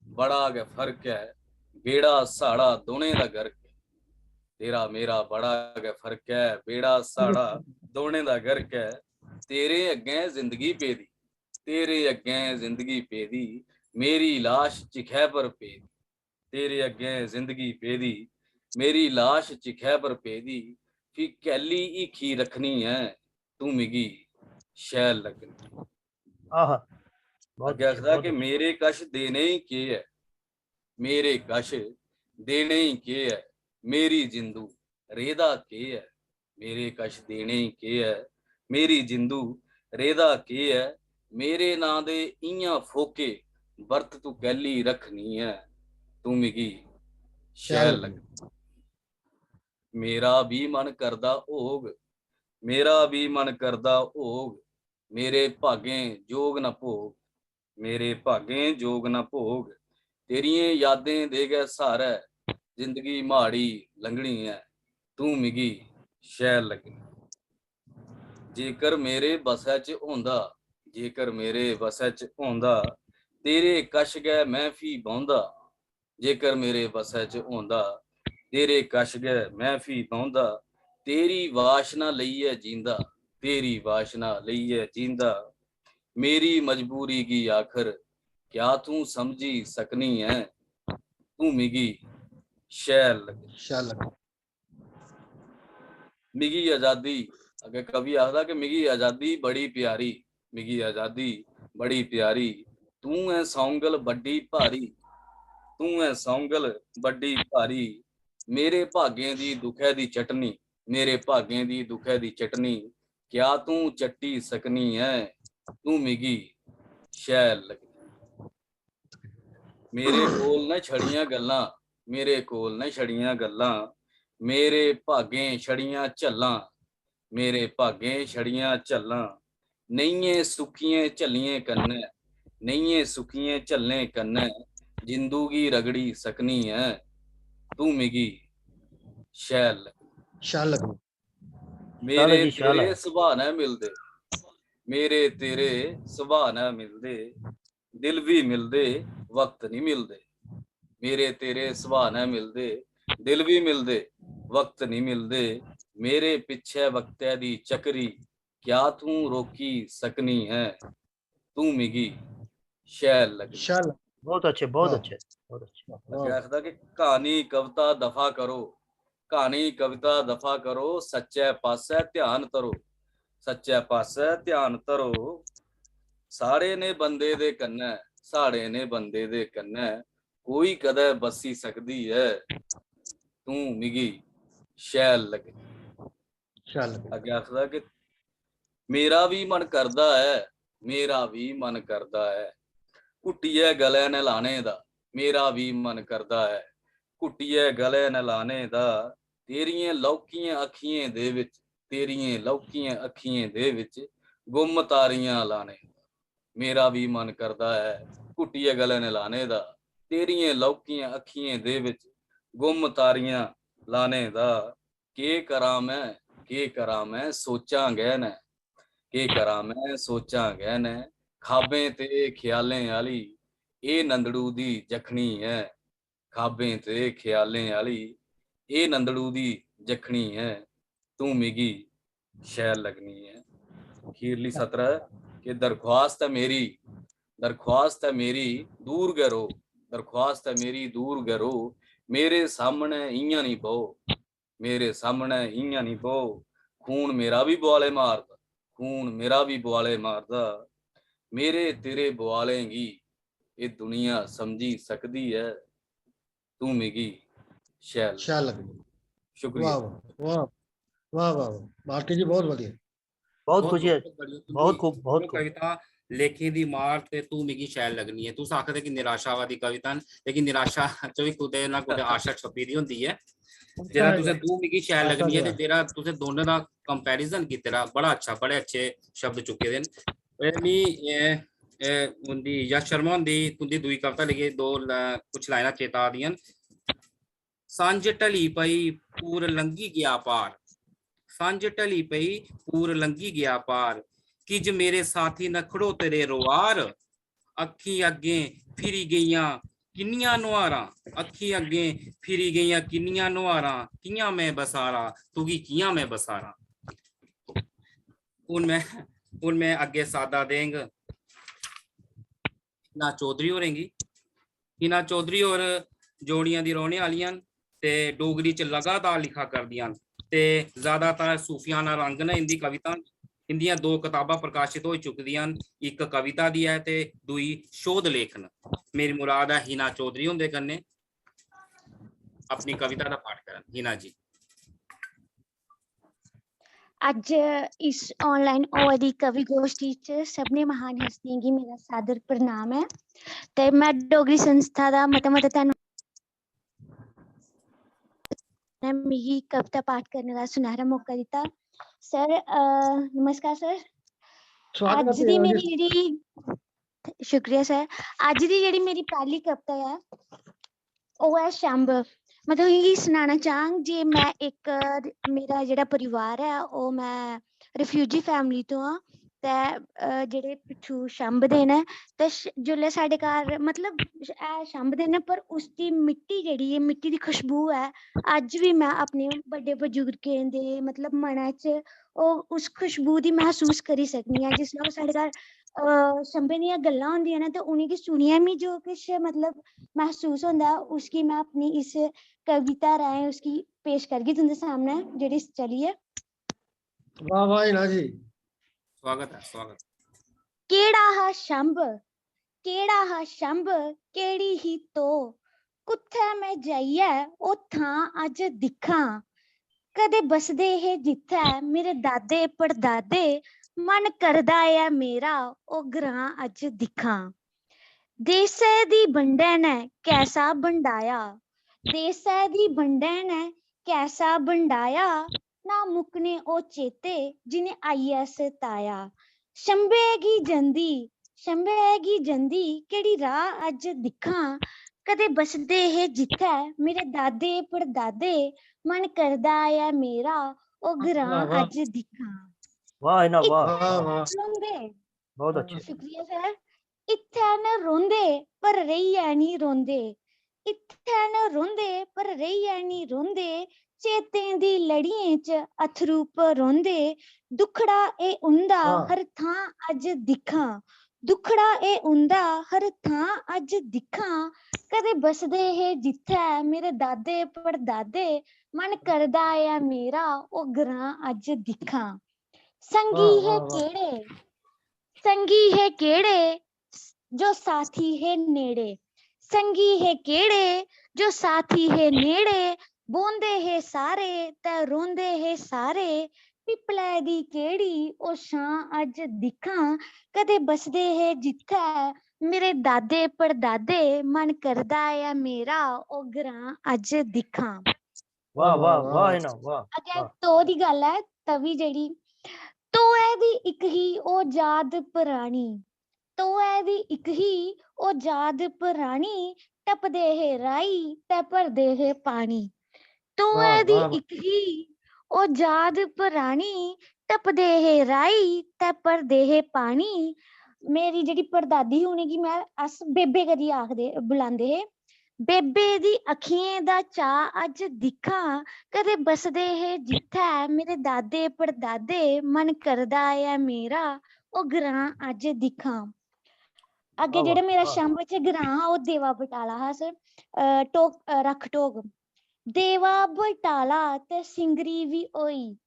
बड़ा गै फर्क ऐ, बेड़ा साढ़ा दोनें दा गर्क ऐ। तेरा मेरा बड़ा गै फर्क ऐ, बेड़ा साढ़ा दोनें दा गर्क ऐ। तेरे अग्गें जिंदगी पेदी, तेरे अग्गें जिंदगी पेदी, मेरी लाश चिखै पर पेदी। तेरे अग्गें जिंदगी पेदी, मेरी लाश चिखै पर पेदी, फ्ही कैली हीखी रक्खनी ऐ, तूं मिगी शैल लगनी। आहा, बहुत अग्गें अच्छी, आखदा बहुत कि अच्छी। मेरे कश देने ही केह् ऐ, मेरे कश देने ही केह् ऐ, मेरी जिंदू रेह्दा केह् ऐ, मेरे कश देने गी केह् ऐ? मेरी जिंदू रेह्दा केह् ऐ? मेरे नां दे इ'यां फोके बर्त तू कैह्ली रक्खनी ऐ? तू मिगी शैल लग्गनी। मेरा बी मन करदा होग, मेरा बी मन करदा होग, मेरे भागें जोग न भोग, मेरे भागें जोग न भोग। तेरियें यादें दे गै स्हारै जिंदगी माड़ी लंघनी ऐ, तूं मिगी शैल लग्गनी। जेकर मेरे बस्सै च होंदा, जेकर मेरे बस्सै च होंदा, तेरे कश गै में फ्ही बौंह्दा। जेकर मेरे बस्सै च होंदा, तेरे कश गै में फ्ही बौंह्दा। तेरी वाशना लेइयै जींदा, तेरी वाशना लेइयै जींदा। मेरी मजबूरी गी आखर क्या तूं समझी सकनी ऐ? तूं मिगी शैल लग्गनी। शैल लग्गनी। मिगी आजादी, अग्गें कवि आखदा कि मिगी आजादी बड़ी प्यारी, मिगी आजादी बड़ी प्यारी। तूं ऐ सौंगल बड्डी भारी, तूं ऐ सौंगल बड्डी भारी। मेरे भागें दी दुखै दी चटनी, मेरे भागें दी दुखै दी चटनी, क्या तूं चट्टी सकनी ऐ? तूं मिगी शैल लग्गनी। मेरे कोल न छड़ियां गल्लां, मेरे कोल न छड़ियां गल्लां, मेरे भागें छड़ियां झल्लां, मेरे भागें छड़ियां झल्लां। नेइयें सुक्कियें झल्लियें कन्नै, नेइयें सुक्कियें झल्लें कन्नै जिंदू गी रगड़ी सकनी ऐ। तूं मिगी शैल लग्गनी। शैल लग्गनी। मेरे तेरे सुभाऽ नै मिलदे, मेरे तेरे सुभाऽ नै मिलदे, दिल बी मिलदे, वक्त निं मिलदे। मेरे तेरे सुभाऽ नै मिलदे, दिल बी मिलदे, वक्त निं मिलदे। मेरे पिच्छै वक्तै दी चक्करी क्या तूं रोकी सकनी ऐ? तूं मिगी शैल लग्गनी। शैल। बहुत अच्छे, बहुत अच्छे, बहुत अच्छे। अग्गें आखदा कि क्हानी कविता दफा करो, क्हानी कविता दफा करो, सच्चै पासै ध्यान धरो, सच्चै पासै ध्यान धरो। साढ़े ने बंदे दे कन्नै, साढ़े ने बंदे दे कन्नै कोई कदै बस्सी सकदी ऐ? तूं मिगी शैल लग्गनी। शैल लग्गनी। अग्गें आखदा कि मेरा बी मन करदा ऐ, मेरा बी मन करदा ऐ घुट्टियै गलै नै लाने दा, मेरा बी मन करदा ऐ घुट्टियै गलै नै लाने दा। तेरियें लौह्कियें अक्खियें दे बिच, तेरियें लौह्कियें अक्खियें दे बिच गुम्म तारियां लाने दा। मेरा बी मन करदा ऐ घुट्टियै गलै नै लाने दा, तेरियें लौह्कियें अक्खियें दे बिच गुम्म तारियां लाने दा। केह् करां में, केह् करां में, सोचां गै न, केह् करां में, सोचां गै न। खाबें ते ख्यालें आह्ली एह् नंदड़ू दी जखनी ऐ, खाबें ते ख्यालें आह्ली एह् नंदड़ू दी जखनी ऐ, तूं मिगी शैल लग्गनी ऐ। खीरली सतरा ऐ कि दरख्वास्त ऐ मेरी, दरख्वास्त ऐ मेरी, दूर गै र'वो, दरख्वास्त ऐ मेरी, दूर गै र'वो, मेरे सामनै इ'यां निं ब'वो, मेरे सामनै इ'यां निं ब'वो। खून मेरा बी बुआले मारदा, खून मेरा बी बुआले मारदा। मेरे तेरे बुआलें गी एह् दुनिया समझी सकदी ऐ, तूं मिगी शैल शैल लग्गनी। शुक्रिया। वाह वाह वाह वाह वाह वाह। भारती जी, बहुत बढ़िया। बहुत खुशी है। बढ़िया, बहुत खूब, बहुत जो खूब। कविता लेखें दी मार ते तू मिगी शैल लग्गनी ऐ। तुस आखदे कि निराशावादी कविता न, लेकिन निराशा च बी कुतै ना कुतै आशा छप्पी दी होंदी ऐ। जेह्ड़ा तुसें तू मिगी शैल आशा लग्गनी ऐ ते दी जेह्ड़ा तुसें दोनों दा कंपैरिजन कीते दा, बड़ा अच्छा, बड़े अच्छे शब्द चुके दे न। एह् मी, एह्, एह् उं'दी यश शर्मा हुंदी, तुं'दी दूई कविता लेइयै दो ल-, कुछ लाइनां चेता आ दियां न। सांझ ढली पई, पूर लंघी गेआ पार। सांझ ढली पई, पूर लंघी गेआ पार। किज मेरे साथी न खड़ोते दे रोआर। अक्खीं अग्गें फिरी गेइयां किन्नियां नुहारां, अक्खीं अग्गें फिरी गेइयां किन्नियां नुहारां। कि'यां में बसारां, तुगी कि'यां में बसारां। हून में, हून में अग्गें सादा देंग हिना चौधरी होरें गी। हिना चौधरी होर जोड़ियां दी रौह्ने आह्लियां न ते डोगरी च लगातार लिखा करदियां न ते ज्यादातर सूफियाना रंग न इं'दी कविता। इं'दियां दो कताबां प्रकाशत होई चुकी दियां न, इक कविता दी ऐ ते दूई शोध लेख न। मेरी मुराद ऐ हिना चौधरी हुंदे कन्नै अपनी कविता दा पाठ करन। हिना जी। अज्ज इस online होआ दी कवि गोश्ठी च सभनें महान हस्तियें गी मेरा सादर प्रणाम ऐ। ते में डोगरी संस्था दा मता मता धन्नवाद। ने मिगी कविता पाठ करने दा सुनहरा मौका दित्ता। सर, अ, नमस्कार सर। स्वागत अज्ज ऐ दी राजू। मेरी जेह्ड़ी, शुक्रिया सर। अज्ज दी जेह्ड़ी मेरी पैह्ली कविता ऐ, ओह् ऐ छंब। में तुसेंगी सनाना चाह्ङ जे में इक, मेरा जेह्ड़ा परिवार ऐ, ओह् में refugee family तो आं। ते, अ, जेह्ड़े पिच्छू छंब दे न, ते श-, जिसलै साढ़े घर, मतलब, है छंब दे न, पर उसदी मिट्टी जेह्ड़ी ऐ, मिट्टी दी खुशबू ऐ, अज्ज बी में अपने बड्डे बजुर्गें दे, मतलब, मनै च ओह्, उस खुशबू दी मसूस करी सकनी आं। जिसलै ओह् साढ़े घर, अ, छंबे दियां गल्लां होंदियां न, ते उ'नेंगी सुनियै मी जो किश, मतलब, मसूस होंदा ऐ, उसगी में अपनी इस कविता राहें उसगी पेश करगी तुं'दे सामनै, जेह्ड़ी चली ऐ। वाह, वाह, हिना जी। स्वागत ऐ, स्वागत। केह्ड़ा हा छंब, केह्ड़ा हा छंब, केह्ड़ी ही तो, कुत्थै में जाइयै ओह् थां अज्ज दिक्खां। कदें बसदे हे जित्थै मेरे दादे पड़दादे, मन करदा ऐ मेरा ओह् ग्रां अज्ज दिक्खां। देसै दी बंडै ने कैसा बंडाया, देसै दी बंडै ने कैसा बंडाया, ना मुक्कने ओह् चेते जि'नें आइयै सताया। छंबे गी जंदी, छंबे गी जंदी, केह्ड़ी राह् अज्ज दिक्खां। कदें बसदे हे जित्थै मेरे दादे पड़दादे, मन करदा ऐ मेरा ओह् ग्रां वाह, वाह। अज्ज दिक्खां। वाह हिना, वाह। वाह, वाह। रौंह्दे, बहुत अच्छे। शुक्रिया सर। इत्थै न रौंह्दे पर रेहियै निं रौंह्दे, इत्थै न रौंह्दे पर रेहियै निं रौंह्दे, चेतें दी लड़ियें च अत्थरू भरोंदे, दुखड़ा एह् उं'दा वाह। हर थां अज्ज दिक्खां, दुखड़ा एह् उं'दा हर थां अज्ज दिक्खां, कदें बसदे हे जित्थै मेरे दादे पड़दादे, मन करदा ऐ मेरा ओह् ग्रां अज्ज दिक्खां। संगी वाह, हे वाह, वाह। केह्ड़े, संगी हे केह्ड़े जो साथी हे नेड़े, संगी हे केह्ड़े जो साथी हे नेड़े, बौंह्दे हे सारे ते रोंदे हे सारे, पिपलै दी केह्ड़ी ओह् छां अज्ज दिक्खां, कदें बसदे हे जित्थै मेरे दादे पड़दादे, मन करदा ऐ मेरा ओह् ग्रां अज्ज दिक्खां। वाह, वाह, वाह, वाह वाह। हिना, वाह, अग्गें वाह। तो दी गल्ल ऐ, तवी जेह्ड़ी, तोऐ दी इक ही ओह् याद परानी, तोऐ दी इक ही ओह् याद परानी, टपदे हे राही ते भरदे हे पानी। तोऐ वाह, दी वाह, वाह। इक ही ओह् याद परानी, टपदे हे राही ते भरदे हे पानी। मेरी जेह्ड़ी पड़दादी ही, उ'नेंगी में, अस बेबे करियै आखदे, बुलांदे हे। बेबे दी अक्खियें दा चाऽ अज्ज दिक्खां, कदें बसदे हे जित्थै मेरे दादे पड़दादे, मन करदा ऐ मेरा ओह् ग्रां अज्ज दिक्खां। अग्गें वाह, जेह्ड़ा वाह, मेरा वाह। छंब च ग्रां हा, ओह् देवा बटाला हा सर। अ, टोक, अ, रख टोक। देवा बटाला ते सिंगरी बी होई,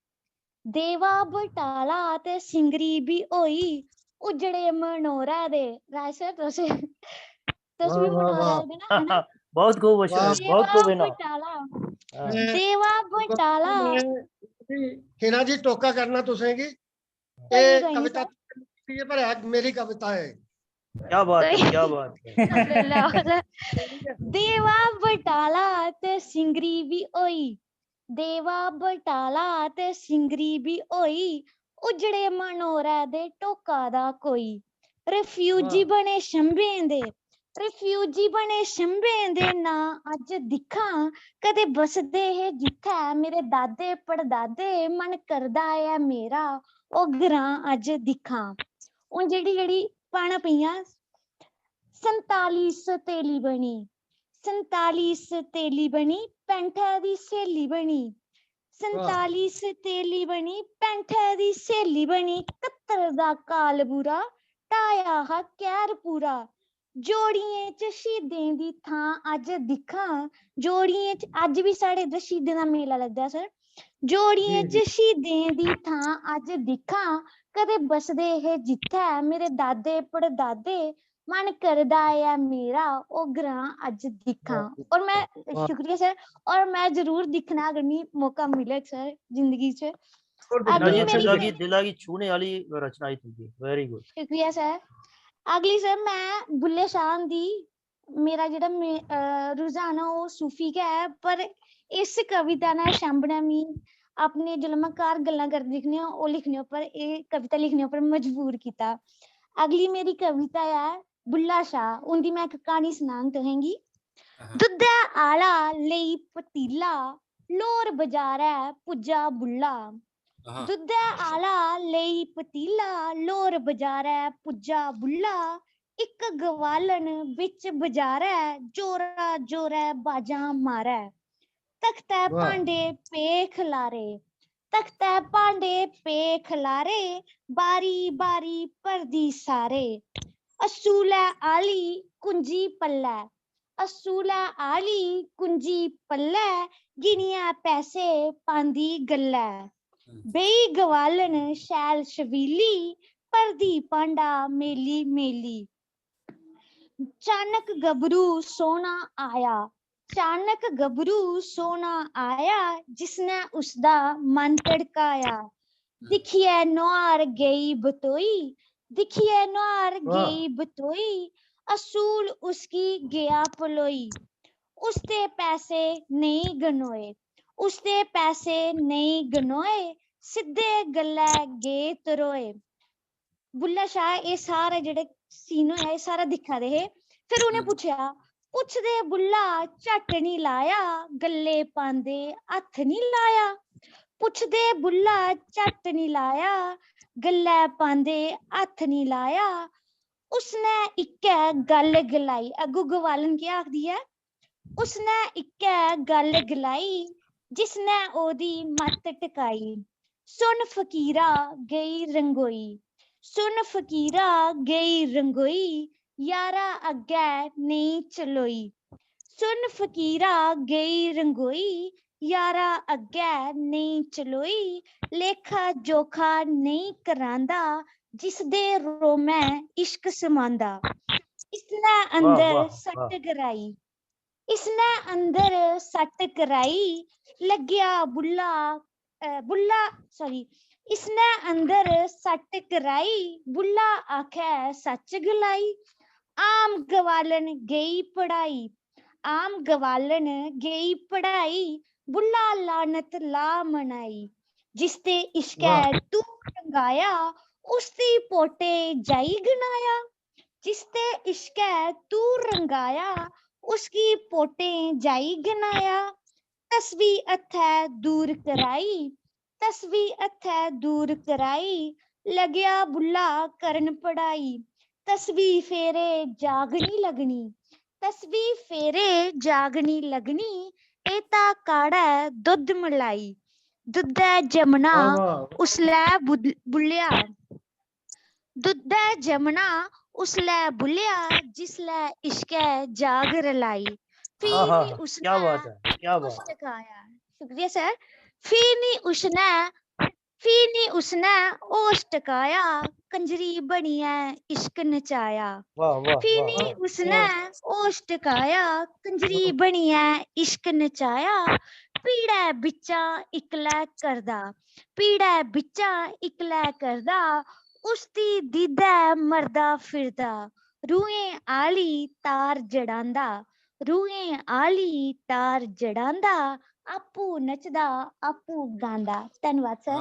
देवा बटाला ते सिंगरी बी होई, उजड़े मनोरै दे। राज सर, तुस, तुस बी वाह, वाह, मनोरै वाह। दे ना, है ना? बहुत खूब, वाह। बहुत खूब देवा हिना। बटाला, हाँ। मैं देवा बटाला। मैं, हिना जी, टोका करना तुसेंगी। कोई ये कोई नहीं कविता सर। तुसें लिखी है, पर आज मेरी कविता है। क्या बात है, कोई क्या बात है। देवा बटाला ते सिंगरी बी होई, देवा बटाला ते सिंगरी बी होई, उजड़े मनोरै दे टोका दा कोई। रिफ्यूजी वाह। बने छंबें दे, रिफ्यूजी बने छंबें दे नां अज्ज दिक्खां, कदें बसदे हे जित्थै मेरे दादे पड़दादे, मन करदा ऐ मेरा ओह् ग्रां अज्ज दिक्खां। हून जेह्ड़ी, जेह्ड़ी पाना पेइयां, संताली सतेली बनी, संताली सतेली बनी, पैंठै दी स्हेली बनी। संताली सतेली बनी, पैंठै दी स्हेली बनी, कत्तर दा काल बुरा, ढाया हा कैह्र पूरा। जोड़ियें च शहीदें दी थां अज्ज दिक्खां, जोड़ियें च, अज्ज बी साढ़े इद्धर शहीदें दा मेला लगदा सर। जोड़ियें जी, च शहीदें दी थां अज्ज दिक्खां, कदें बसदे हे जित्थै मेरे दादे पड़दादे, मन करदा ऐ मेरा ओह् ग्रां अज्ज दिक्खां। वाह, और मैं, वाह। शुक्रिया सर, और मैं जरूर दिक्खना अगर मिगी मौका मिले सर जिंदगी च। अगली मेरी दिला गी दिला गी छूने आह्ली रचना ही तुंदी। Very good. शुक्रिया सर। अगली सर, मैं बुल्ले शाह हुंदी, मेरा जेह्ड़ा मे- अ, रुझान ऐ ओह् सूफी गै ऐ, पर इस कविता ने शांबने मी अपने, जिसलै मैं घर गल्लां करदे दिक्खनी आं, ओह् लिखने उप्पर, एह् कविता लिखने उप्पर मजबूर कीता। अगली मेरी कविता ऐ बुल्ला शाह, उंदी मैं इक क्हानी सनांग तुसेंगी। दुद्धै आह्ला लेई पतीला, लोर बजारै पुज्जा बुल्ला। दुद्धै आह्ला लेई पतीला, लोर बजारै पुज्जा बुल्ला। इक गवालन बिच बजारै, जोरा जोरै बाजां मारै। तख्तै भांडे पे खलारे, तख्तै भांडे पे खलारे, बारी बारी भरदी सारे। असूलै आह्ली कुंजी पल्लै, असूलै आह्ली कुंजी पल्लै, गिनियै पैसे पांदी गल्लै। बेही गवालन शैल शबीली, भरदी भांडा मेली मेली। चानक गबरू सोह्ना आया, चानक गबरू सोह्ना आया, जिसने उसदा मन धड़काया। दिक्खियै नुहार गेई बतोई, दिक्खियै नुहार गेई बतोई, असूल उसगी गेआ पलोई। उसदे पैसे नेईं गनोए, उसदे पैसे नेईं गनोए, सिद्धे गल्लै गे तरोए। बुल्ला शाह एह् सारा जेह्ड़ा सीन होएआ, एह् सारा दिक्खा दे हे। फिर उ'नें पुच्छेआ, पुच्छदे बुल्ला झट्ट निं लाया, गल्ले पांदे हत्थ निं लाया। पुच्छदे बुल्ला झट्ट निं लाया, गल्लै पांदे हत्थ निं लाया। उसने इक्कै गल्ल गलाई। अग्गू गवालन केह् आखदी ऐ? उसने इक्कै गल्ल गलाई, जिसने ओह्दी मत्त टकाई। सुन फकीरा गेई रंगोई, सुन फकीरा गेई रंगोई, यारा अग्गै नेईं चलोई। सुन फकीरा गेई रंगोई, यारा अग्गै नेईं चलोई। लेखा जोखा नेईं करांदा, जिसदे रोमै इश्क समांदा। इसने अंदर सट्ट कराई, इसने अंदर सट्ट कराई, लग्गेआ बुल्ला, अ, बुल्ला, sorry, इसने अंदर सट्ट कराई, बुल्ला आखै सच्च गलाई। आम गवालन गेई पढ़ाई, आम गवालन गेई पढ़ाई, बुल्ला लानत ला मनाई। जिसदे इश्कै तू रंगाया, उसदी पोटे जाई गनाया। जिसदे इश्कै तू रंगाया, उसगी पोटें जाई गनाया। तसबी हत्थै दूर कराई, तसबी हत्थै दूर कराई, लग्गेआ बुल्ला करन पढ़ाई। तसबी फेरे जाग निं लग्गनी, तसबी फेरे जाग निं लग्गनी, एह् तां काढ़ै दुद्ध मलाई। दुद्धै जमना उसलै बुल-, बुल्लेआ। दुद्धै जमना उसलै बुल्लेआ, जिसलै इश्कै जाग रलाई। फ्ही बी उसने होश टकाया। शुक्रिया सर। फ्ही बी उसने, फ्ही बी उसने होश टकाया, कंजरी बनियै इश्क नचाया। फ्ही बी उसने होश टकाया, कंजरी बनियै इश्क नचाया। पीड़ै बिच्चा इक्कलै करदा, पीड़ै बिच्चा इक्कलै करदा, उसदी दीदै मरदा फिरदा। रूहें आह्ली तार जड़ांदा, रूहें आह्ली तार जड़ांदा, आपूं नचदा, आपूं गांदा। धन्नवाद सर।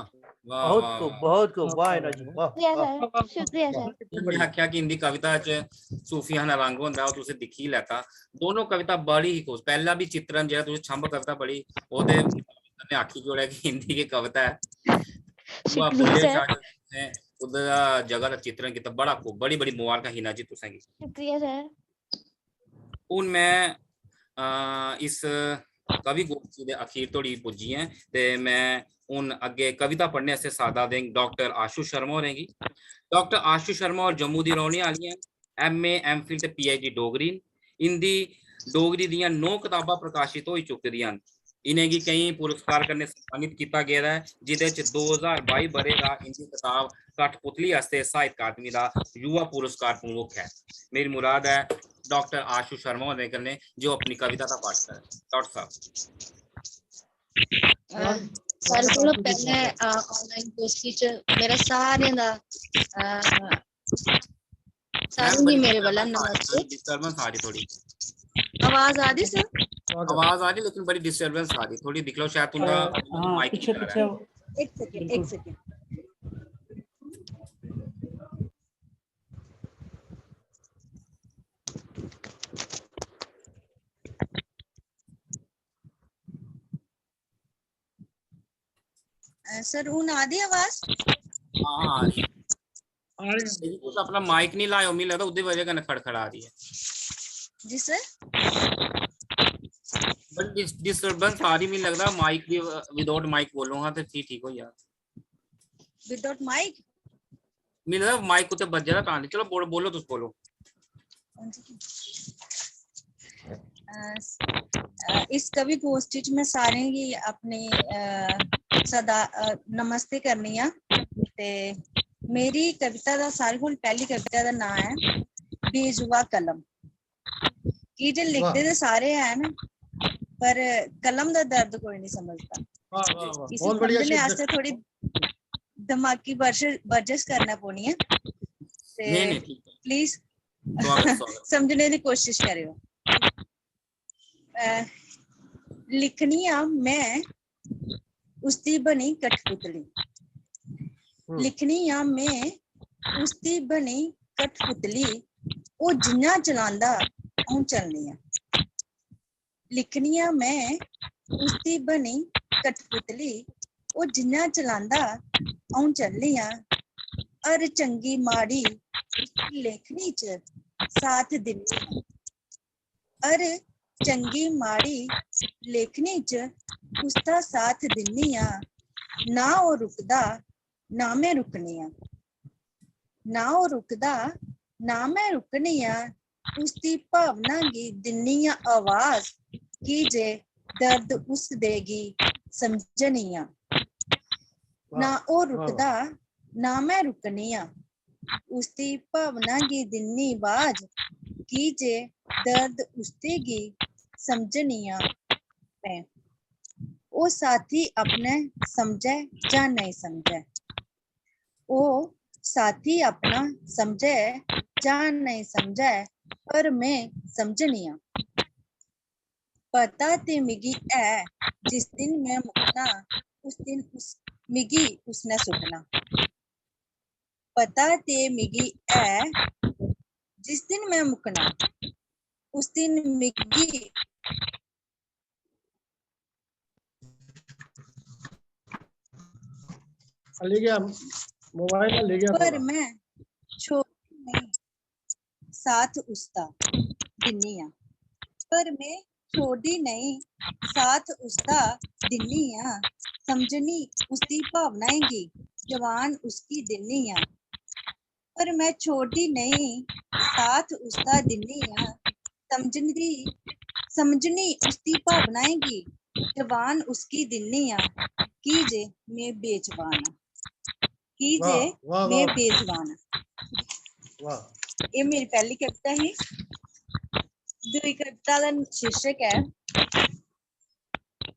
बहुत खूब, बहुत खूब, वाह इनाज जी, वाह। शुक्रिया सर, शुक्रिया सर। में आखेआ कि इंदी कविता च सूफियाना रंग होंदा, ओह् तुसें दिक्खी लैता। दोनों कविता बड़ी ही खूब, पैह्ला बी चित्रण जेह्ड़ा तुसें छंभ कविता पढ़ी, ओह् ते में आखी जोड़ेआ कि इंदी गै कविता ऐ। शुक्रिया सर। उद्धर दा जगह दा चित्रण कीता, बड़ा खूब, बड़ी बड़ी मुबारकां हिना जी तुसेंगी। शुक्रिया सर। हून में, अ, इस कवि गोष्ठी दे अखीर धोड़ी पुज्जी ऐं ते में हून अग्गें कविता पढ़ने आस्तै सादा देंग डाक्टर आशु शर्मा होरें गी। डाक्टर आशु शर्मा होर जम्मू दी रौह्ने आह्ली ऐं, M A, M Phil ते P H D डोगरी। इंदी डोगरी दियां नौ कताबां प्रकाशत होई चुकी दियां न। इ'नेंगी केईं पुरस्कार कन्नै सम्मानित कीता गेदा ऐ, जि'दे च दो ज्हार बाई ब'रे दा इंदी कताब कठपुतली आस्तै साहित्य अकादमी दा युवा पुरस्कार प्रमुख ऐ। मेरी मुराद ऐ डाक्टर आशु शर्मा होरें कन्नै, जो अपनी कविता दा पाठ करन। डाक्टर साहब। सारें कोला पैह्लें, अ, online गोष्ठी च मेरा सारें दा, अ, सारें गी मेरे कोला नमस्ते। Disturbance आ रही थोड़ी। आवाज आ रही सर? आवाज आ रही, लेकिन बड़ी disturbance आ रही थोड़ी। दिक्ख लैओ, शायद तुंदा हां, mic पिच्छे निकला पिच्छे है। आओ। एक सेकंड, एक सेकंड। अ, सर, हून आ दी आवाज? हां, हां, आ रही। लेकिन तुस अपना mic नहीं लायो, मिगी लगदा ओह्दी वजह कन्नै खड़खड़ा दी ऐ। जी सर। But dis-, disturbance आ रही, मिगी लगदा mic दी, without mic बोलो हां ते फ्ही ठीक होई जाग। Without mic? मिगी लगदा mic उत्ते बज्जे दा तां नहीं। चलो बोलो, बोलो, तुस बोलो। अ, अ, इस कवि गोष्ठी च में सारें गी अपनी, अ, सदा, अ, नमस्ते करनी आं। ते मेरी कविता दा, सारें कोल पैह्ली कविता दा नांऽ ऐ बेजुआ कलम। की जे लिखदे ते सारे हैन, पर कलम दा दर्द कोई नहीं समझदा। वाह, वाह, वाह। इसी बहुत बढ़िया समझने शीर्षक। आस्तै थोड़ी दमागी वर्ज-, वर्जिश करना पौनी ऐ। ते नहीं, नहीं, ठीक है। Please स्वागत, स्वागत। समझने दी कोशिश करेओ। अ, लिखनी आं में उसदी बनी कठपुतली। हम्म। लिखनी आं में उसदी बनी कठपुतली, ओह् जि'यां चलांदा अ'ऊं चलनी आं। लिखनी आं में उसदी बनी कठपुतली, ओह् जि'यां चलांदा अ'ऊं चलनी आं। हर चंगी माड़ी उसदी लेखनी च साथ दिन्नी आं। हर चंगी माड़ी लेखनी च उसदा साथ दिन्नी आं। ना ओह् रुकदा, ना में रुकनी आं। ना ओह् रुकदा, ना में रुकनी आं। उसदी भावना गी दिन्नी आं आवाज, की जे दर्द उसदे गी समझनी आं। ना ओह् रुकदा, ना में रुकनी आं। उसदी भावना गी दिन्नी आवाज, की जे दर्द उसदे गी समझनी आं में। ओह् साथी अपने समझै जां नेईं समझै, ओह् साथी अपना समझै जां नेईं समझै, पर में समझनी आं। पता ते मिगी ऐ, जिस दिन में मुक्कना, उस दिन उस, मिगी उसने सुट्टना। पता ते मिगी ऐ, जिस दिन में मुक्कना, उस दिन मिगी हल्ली गया, मोबाइल हल्ली गया पर थोड़ा। में छोड़नी नेईं साथ उसदा दिन्नी आं। पर में छोड़दी नेईं साथ उसदा दिन्नी आं। समझनी उसदी भावनाएं गी, जवान उसगी दिन्नी आं। पर में छोड़दी नेईं साथ उसदा दिन्नी आं। समझदी, समझनी उसदी भावनाएं गी, जवान उसगी दिन्नी आं। की जे में बेजवान आं। की जे वाह, वाह, में वाह। बेजवान आं। वाह। एह् मेरी पैह्ली कविता ही। दूई कविता दा शीर्षक ऐ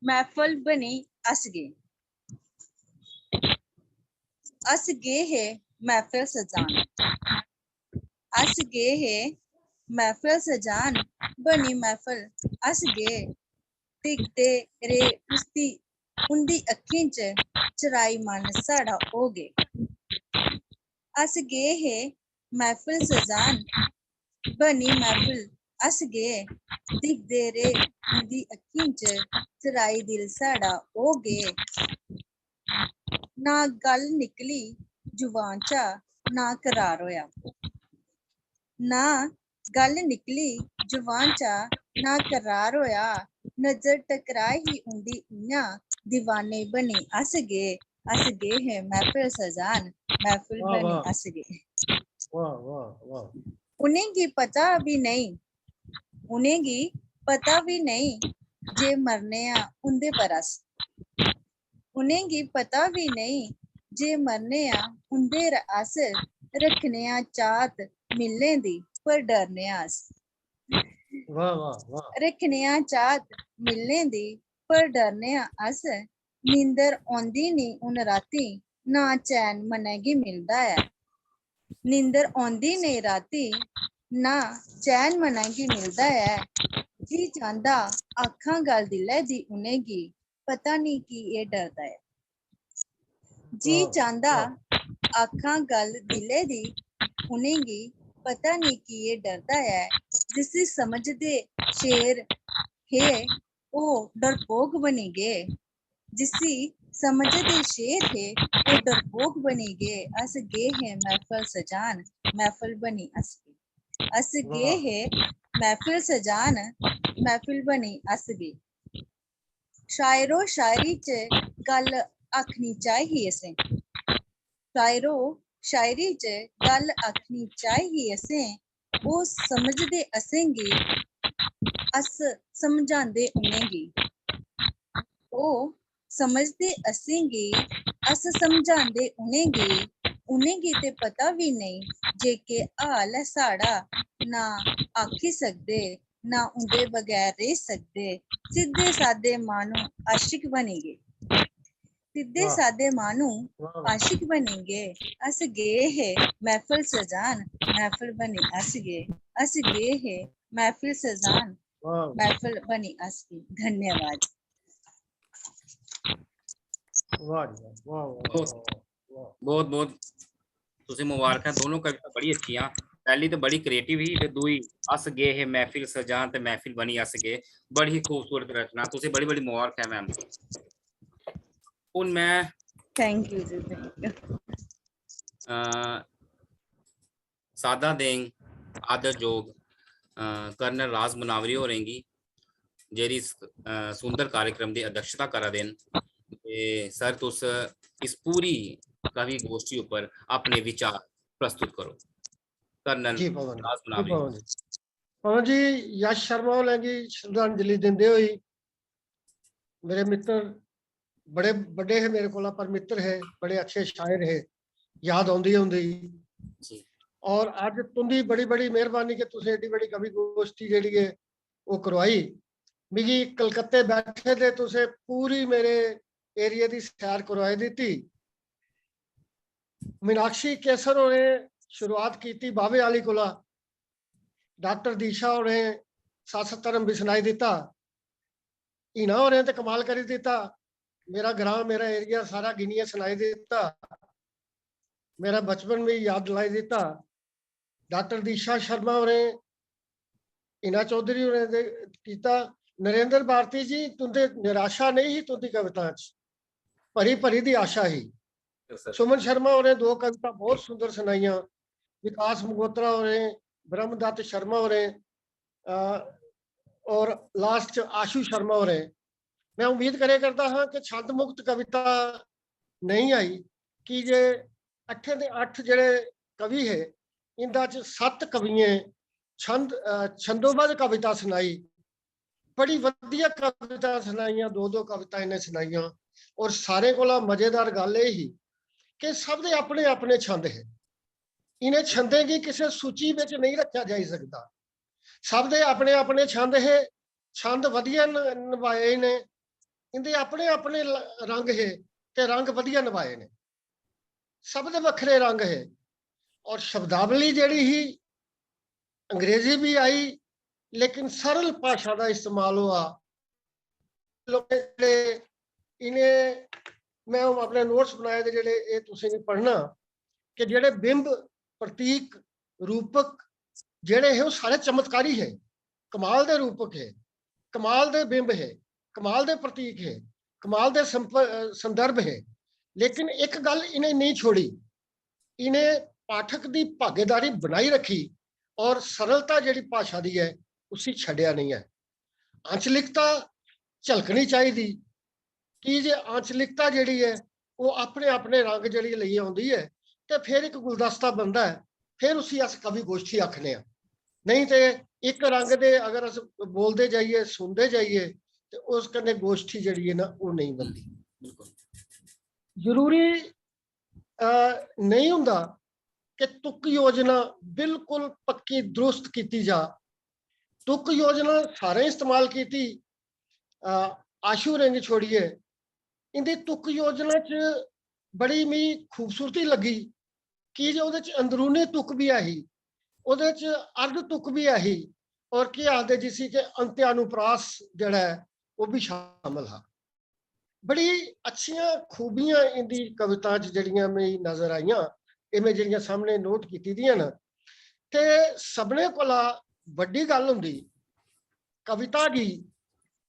महफल बनी अस गे। अस गे हे महफल सजान। अस गे हे महफल सजान, बनी महफल अस गे। दिखदे रेह् उसदी, उं'दी अक्खीं च चराई मन साढ़ा हो गे। अस गे हे महफल सजान, बनी महफल अस गे। दिखदे रेह् उं'दी अक्खीं च चराई दिल साढ़ा हो गे। ना गल्ल निकली जुबान चा, ना करार होया। ना गल्ल निकली जुबान चा, ना करार होया। नजर टकराई ही उं'दी इ'यां, दीवाने बनी अस गे। अस गे हे महफल सजान, महफल वाह, बनी वाह। अस गे। वाह, वाह, वाह। उ'नेंगी पता बी नेईं, उ'नेंगी पता बी नेईं जे मरने आं उं'दे पर अस। उ'नेंगी पता बी नेईं जे मरने आं उं'दे र अस। रक्खने आं चाह्त मिलने दी, पर डरने आं अस। वाह, वाह, वाह। रक्खने आं चाह्त मिलने दी, पर डरने आं अस। नींदर औंदी नी उन रातीं, ना चैन मनै गी मिलदा ऐ। नींदर औंदी नेईं रातीं, ना चैन मनै गी मिलदा ऐ। जी चांह्दा आखां गल्ल दिलै दी उ'नेंगी, पता निं की एह् डरदा ऐ। जी वाह, चांह्दा वाह। आखां गल्ल दिलै दी उ'नेंगी, पता निं की एह् डरदा ऐ। जिसी समझदे शेर हे, ओह् डरपोक बनी गे। जिसी समझदे शेर हे, ओह् डरपोक बनी गे। अस गे हे महफल सजान, महफल बनी अस गे। अस गे वाह। हे महफिल सजान, महफिल बनी अस गे। शायरो, शायरी च गल्ल आखनी चाहिए असें। शायरो, शायरी च गल्ल आखनी चाहिए असें। ओह् समझदे असेंगी, अस समझांदे उ'नेंगी। ओह् समझदे असेंगी, अस समझांदे उ'नेंगी। उ'नेंगी ते पता बी नेईं जे केह् हाल ऐ साढ़ा। ना आखी सकदे, ना उं'दे बगैर रेही सकदे। सिद्धे सादे माह्नू आशिक बनी गे। सिद्धे वाह। सादे माह्नू वाह, वाह। आशिक बनी गे। अस गे हे महफिल सजान, महफिल बनी अस गे। अस गे हे महफिल सजान, वाह, वाह। महफिल बनी अस गे। धन्यवाद। वाह जी वाह, वाह, वाह, बहुत, वाह, वाह। बहुत, बहुत तुसें मुबारखां, दोनों कविता बड़ी अच्छियां। पैह्ली ते बड़ी क्रिएटिव ही, ते दूई अस गे हे महफिल सजान ते महफिल बनी अस गे। बड़ी ही खूबसूरत रचना, तुसें बड़ी बड़ी मुबारक है मैम। हून मैं थैंक यू जी, थैंक यू। अ, सादा देंग आदर जोग, अ, कर्नल राज मुनावरी होरें गी, जेह्ड़ी इस, अ, सुंदर कार्यक्रम दी अध्यक्षता करा दे न। ते सर, तुस इस पूरी कवि गोष्ठी उप्पर अपने विचार प्रस्तुत करो। कर्नल जी, पवन जी। राज जी, मुनावरी। पवन जी। पवन जी, यश शर्मा होरें गी श्रद्धांजलि दिंदे होई, मेरे मित्र बड़े बड्डे हे मेरे कोला, पर मित्र हे, बड़े अच्छे शायर हे, याद औंदी औंदी। जी। और अज्ज तुंदी बड़ी बड़ी मेहरबानी कि तुसें एड्डी बड़ी कवि गोष्ठी जेह्ड़ी ऐ ओह् करवाई। मिगी कलकत्ते बैठे दे तुसें पूरी मेरे एरिया दी सैर करवाई दित्ती। मीनाक्षी केसर होरें शुरुआत कीती बाह्वे आह्ली कोला, डॉक्टर दीशा होरें सत्संग धर्म बी सनाई दित्ता, हीना होरें ते कमाल करी दित्ता, मेरा ग्रां, मेरा एरिया सारा गिनियै सनाई दित्ता, मेरा बचपन बी याद दिलाई दित्ता। डॉक्टर दीशा शर्मा होरें, हीना चौधरी होरें दे कीता। नरेंद्र भारती जी, तुंदे निराशा नेईं ही तुंदी कविता च, भरी भरी दी आशा ही। Yes, sir। सुमन शर्मा होरें दो कविता बहुत सुंदर सनाइयां, विकास मगोत्रा होरें, ब्रह्मदत्त शर्मा होरें, अ, और लास्ट च आशु शर्मा होरें। मैं उम्मीद करे करदा हां कि छंद मुक्त कविता नेईं आई, की जे अट्ठें दे अट्ठ जेह्ड़े कवि हे, इंदा च सत्त कवियें छंद, अ, छंदोबद्ध कविता सनाई, बड़ी वधिया कविता सनाइयां, दो दो कविता इ'नें सनाइयां। और सारें कोला मजेदार गल्ल एह् ही कि सब दे अपने अपने छंद हे। इ'नें छंदें गी किसे सूची बिच नेईं रक्खेआ जाई सकदा। सब दे अपने अपने छंद हे, छंद वधिया न-, नभाए इ'नें। इंदे अपने अपने ल-, रंग हे ते रंग वधिया नभाए ने। सब दे बक्खरे रंग हे। और शब्दावली जेह्ड़ी ही, अंग्रेजी भी आई, लेकिन सरल भाशा दा इस्तेमाल होआ। लोकें दे इ'नें, मैं हून अपने नोट्स बनाए दे जेह्ड़े, एह् तुसें गी पढ़ना कि जेह्ड़े बिंब, प्रतीक, रूपक जेह्ड़े हे, ओह् सारे चमत्कारी हे, कमाल दे रूपक हे, कमाल दे बिंब हे, कमाल दे प्रतीक हे, कमाल दे संप-, अ, संदर्भ हे। लेकिन इक गल्ल इ'नें नेईं छोड़ी, इ'नें पाठक दी भागीदारी बनाई रक्खी और सरलता जेह्ड़ी भाशा दी ऐ, उसी छड्डेआ नेईं ऐ। आंचलिकता झलकनी चाहिदी, की जे आंचलिकता जेह्ड़ी ऐ, ओह् अपने अपने रंग जेह्ड़ी लेइयै औंदी ऐ, ते फिर इक गुलदस्ता बनदा ऐ, फिर उसी अस कवि गोष्ठी आखने आं। नेईं ते इक रंग दे अगर अस बोलदे जाइए, सुनदे जाइए, ते उस कन्नै गोष्ठी जेह्ड़ी ऐ ना, ओह् नेईं बनदी। बिल्कुल। जरूरी, अ, नेईं होंदा कि तुक योजना बिल्कुल पक्की दुरुस्त कीती जा। तुक योजना सारें इस्तेमाल कीती, अ, आशु होरें गी छोड़ियै, इंदी तुक योजना च बड़ी मी खूबसूरती लग्गी, की जे ओह्दे च अंदरूनी तुक बी ऐ ही, ओह्दे च अर्ध तुक बी ऐ ही, और केह् आखदे जिसी कि अंत्यानुप्रास जेह्ड़ा ऐ, ओह् बी शामिल हा। बड़ी अच्छियां खूबियां इंदी कविता च जेह्ड़ियां मी नजर आइयां, एह् में जेह्ड़ियां सामने नोट कीती दियां न। ते सभनें कोला बड्डी गल्ल होंदी, कविता गी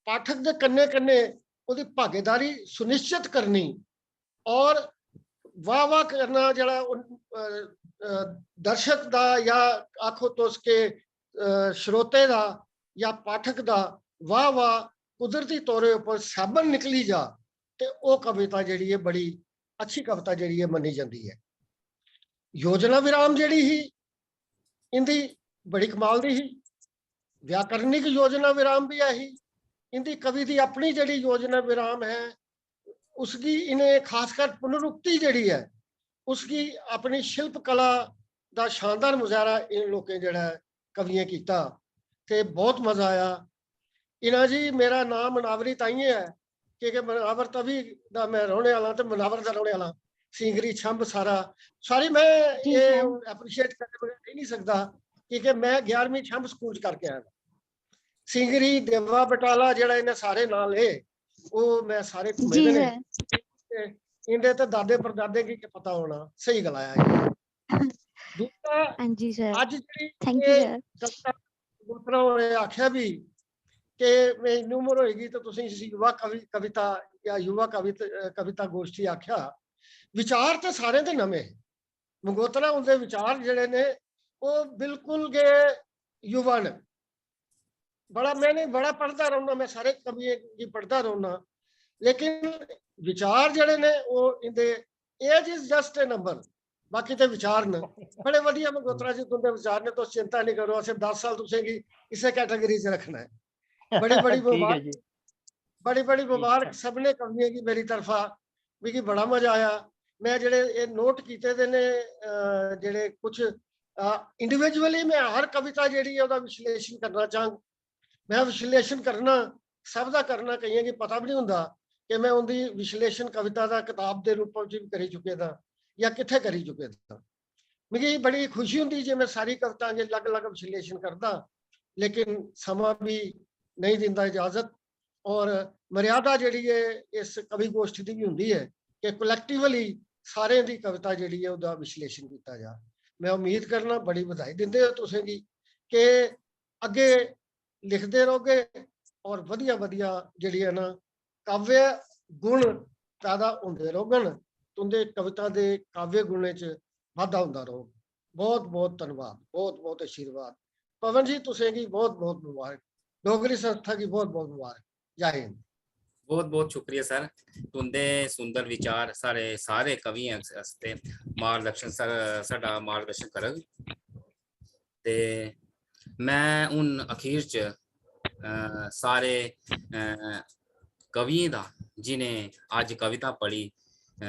पाठक दे कन्नै कन्नै ओह्दी भागीदारी सुनिश्चत करनी और वाह वाह करना जेह्ड़ा उन-, अ, अ, दर्शक दा या आखो तुस के, अ, श्रोते दा या पाठक दा वाह वाह कुदरती तौरे उप्पर सैबन निकली जा, ते ओह् कविता जेह्ड़ी ऐ, बड़ी अच्छी कविता जेह्ड़ी ऐ, मन्नी जंदी ऐ। योजना विराम जेह्ड़ी ही, इंदी बड़ी कमाल दी ही। व्याकरणिक योजना विराम भी ऐ ही। इंदी कवि दी अपनी जेह्ड़ी योजना विराम है, उसगी इ'नें, खासकर पुनरुक्ति जेह्ड़ी ऐ, उसगी अपनी शिल्पकला दा शानदार मुजाहरा इन लोकें जेह्ड़ा ऐ, कवियें कीता। ते बहुत मजा आया। इना जी, मेरा नाम मनावरी ताइयें ऐ, क्योंकि मनावर तवी दा मैं रौह्ने आह्ला ते मनावर दा रौह्ने आह्ला। सींगरी छंब सारा, सारी मैं जी ये sir। अप्रिशिएट करने बगैर रेही नहीं सकदा, क्योंकि मैं ग्यारहवीं छंब स्कूल च करके आया। सींगरी, देवा, बटाला, जेह्ड़ा इ'नें सारे नांऽ ले, ओह् मैं सारे घूमे जी दे ने। sir। ते इंदे ते दादे परदादे गी केह् पता होना, स्हेई गलाया जी। दूसरा, हां जी sir। अज्ज जेह्ड़ी Thank you एह् sir। कविता, मल्होत्रा होरें आखेआ बी कि मैं इन्नी उम्र होई गई ते तुसें इसी युवा कवि, कविता या युवा कवित-, अ, कविता गोष्ठी आखेआ। विचार ते सारें दे नमें हे। मंगोत्रा हुंदे विचार जेह्ड़े ने, ओह् बिल्कुल गै युवा न। बड़ा, मैं नहीं, बड़ा पढ़दा रौह्ना, मैं सारे कवियें गी पढ़दा रौह्ना, लेकिन विचार जेह्ड़े ने, ओह् इंदे, age is just a number, बाकी ते विचार न। बड़े वधिया मंगोत्रा जी तुंदे विचार ने, तुस चिंता नहीं करो, असें दस साल तुसें गी इस्सै category च रखना ऐ। बड़ी बड़ी ठीक है मुबारक, जी। बड़ी बड़ी ठीक मुबारक है। सभनें कवियें गी। मेरी तरफा मिगी बड़ा मजा आया। मैं जेह्ड़े एह् नोट कीते दे ने, अ, जेह्ड़े कुछ, अ, individually मैं हर कविता जेह्ड़ी ऐ ओह्दा विश्लेषण करना चाहंग। मैं विश्लेषण करना, सब दा करना, केइयें गी पता बी नहीं होंदा कि मैं उंदी विश्लेषण कविता दा कताब दे रूप च बी करी चुके दा या कित्थे करी चुके दा। मिगी बड़ी खुशी होंदी जे मैं सारी कविताएं दे अलग-अलग विश्लेषण करदा, लेकिन समां भी नहीं दिंदा इजाजत। और मर्यादा जेह्ड़ी ऐ इस कवि गोष्ठी दी भी होंदी ऐ कि collectively सारें दी कविता जेह्ड़ी ऐ ओह्दा विश्लेषण कीता जा। मैं उम्मीद करना, बड़ी बधाई दिंदे हो तुसें गी कि अग्गे लिखदे रौह्गे और वधिया-वधिया जेह्ड़ी ऐ ना काव्य गुण पैदा होंदे रौह्गन, तुंदे कविता दे काव्य गुणें च बाद्धा होंदा रौह्ग। बहुत बहुत धन्नवाद, बहुत बहुत आशीर्वाद। पवन जी, तुसें गी बहुत बहुत मुबारक, डोगरी संस्था गी बहुत बहुत मुबारक। जय हिंद। बहुत बहुत शुक्रिया सर, तुंदे सुंदर विचार साढ़े सारे कवियें आस-, आस्तै मार्गदर्शन सर, साढ़ा मार्गदर्शन करग। ते मैं हून अखीर च, अ, सारे, अ, कवियें दा जिनें अज्ज कविता पढ़ी, अ,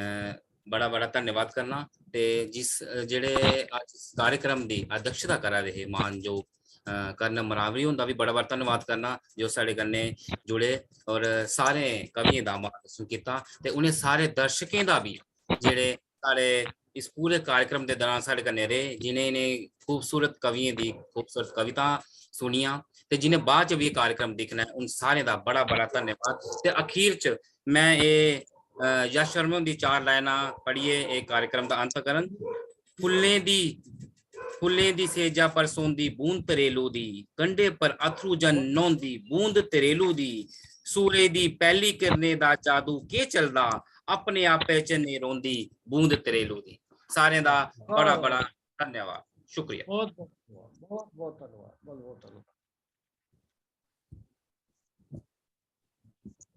बड़ा बड़ा धन्यवाद करना। ते जिस, अ, जेह्ड़े अज्ज इस कार्यक्रम दी अध्यक्षता करा दे हे मानजोग, अ, कर्ण मरावरी हुंदा बी बड़ा बड़ा धन्यवाद करना जो साढ़े कन्नै जुड़े और सारे कवियें दा मार्गदर्शन कीता ते उ'नें सारे दर्शकें दा बी जेह्ड़े साढ़े इस पूरे कार्यक्रम दे दौरान साढ़े कन्नै रेह्, जिनें इ'नें खूबसूरत कवियें दी खूबसूरत कविता सुनियां ते जिनें बाद च बी एह् कार्यक्रम दिक्खना ऐ, उन सारें दा बड़ा बड़ा धन्यवाद। ते अखीर च मैं एह्, अ, यश शर्मा हुंदी चार लाइनां पढ़ियै एह् कार्यक्रम दा अंत करङ। फुल्लें दी, फुल्लें दी सेजा पर सौंदी बूंद तरेलू दी, कंढे पर अत्थरू जन न्हौंदी बूंद तरेलू दी, सूरज दी पैह्ली किरणें दा जादू केह् चलदा, अपने आपै च नेईं रौंह्दी बूंद तरेलू दी। सारें दा बड़ा बड़ा धन्यवाद, शुक्रिया। बहुत बहुत धन्यवाद, बहुत बहुत धन्यवाद, बहुत बहुत धन्यवाद।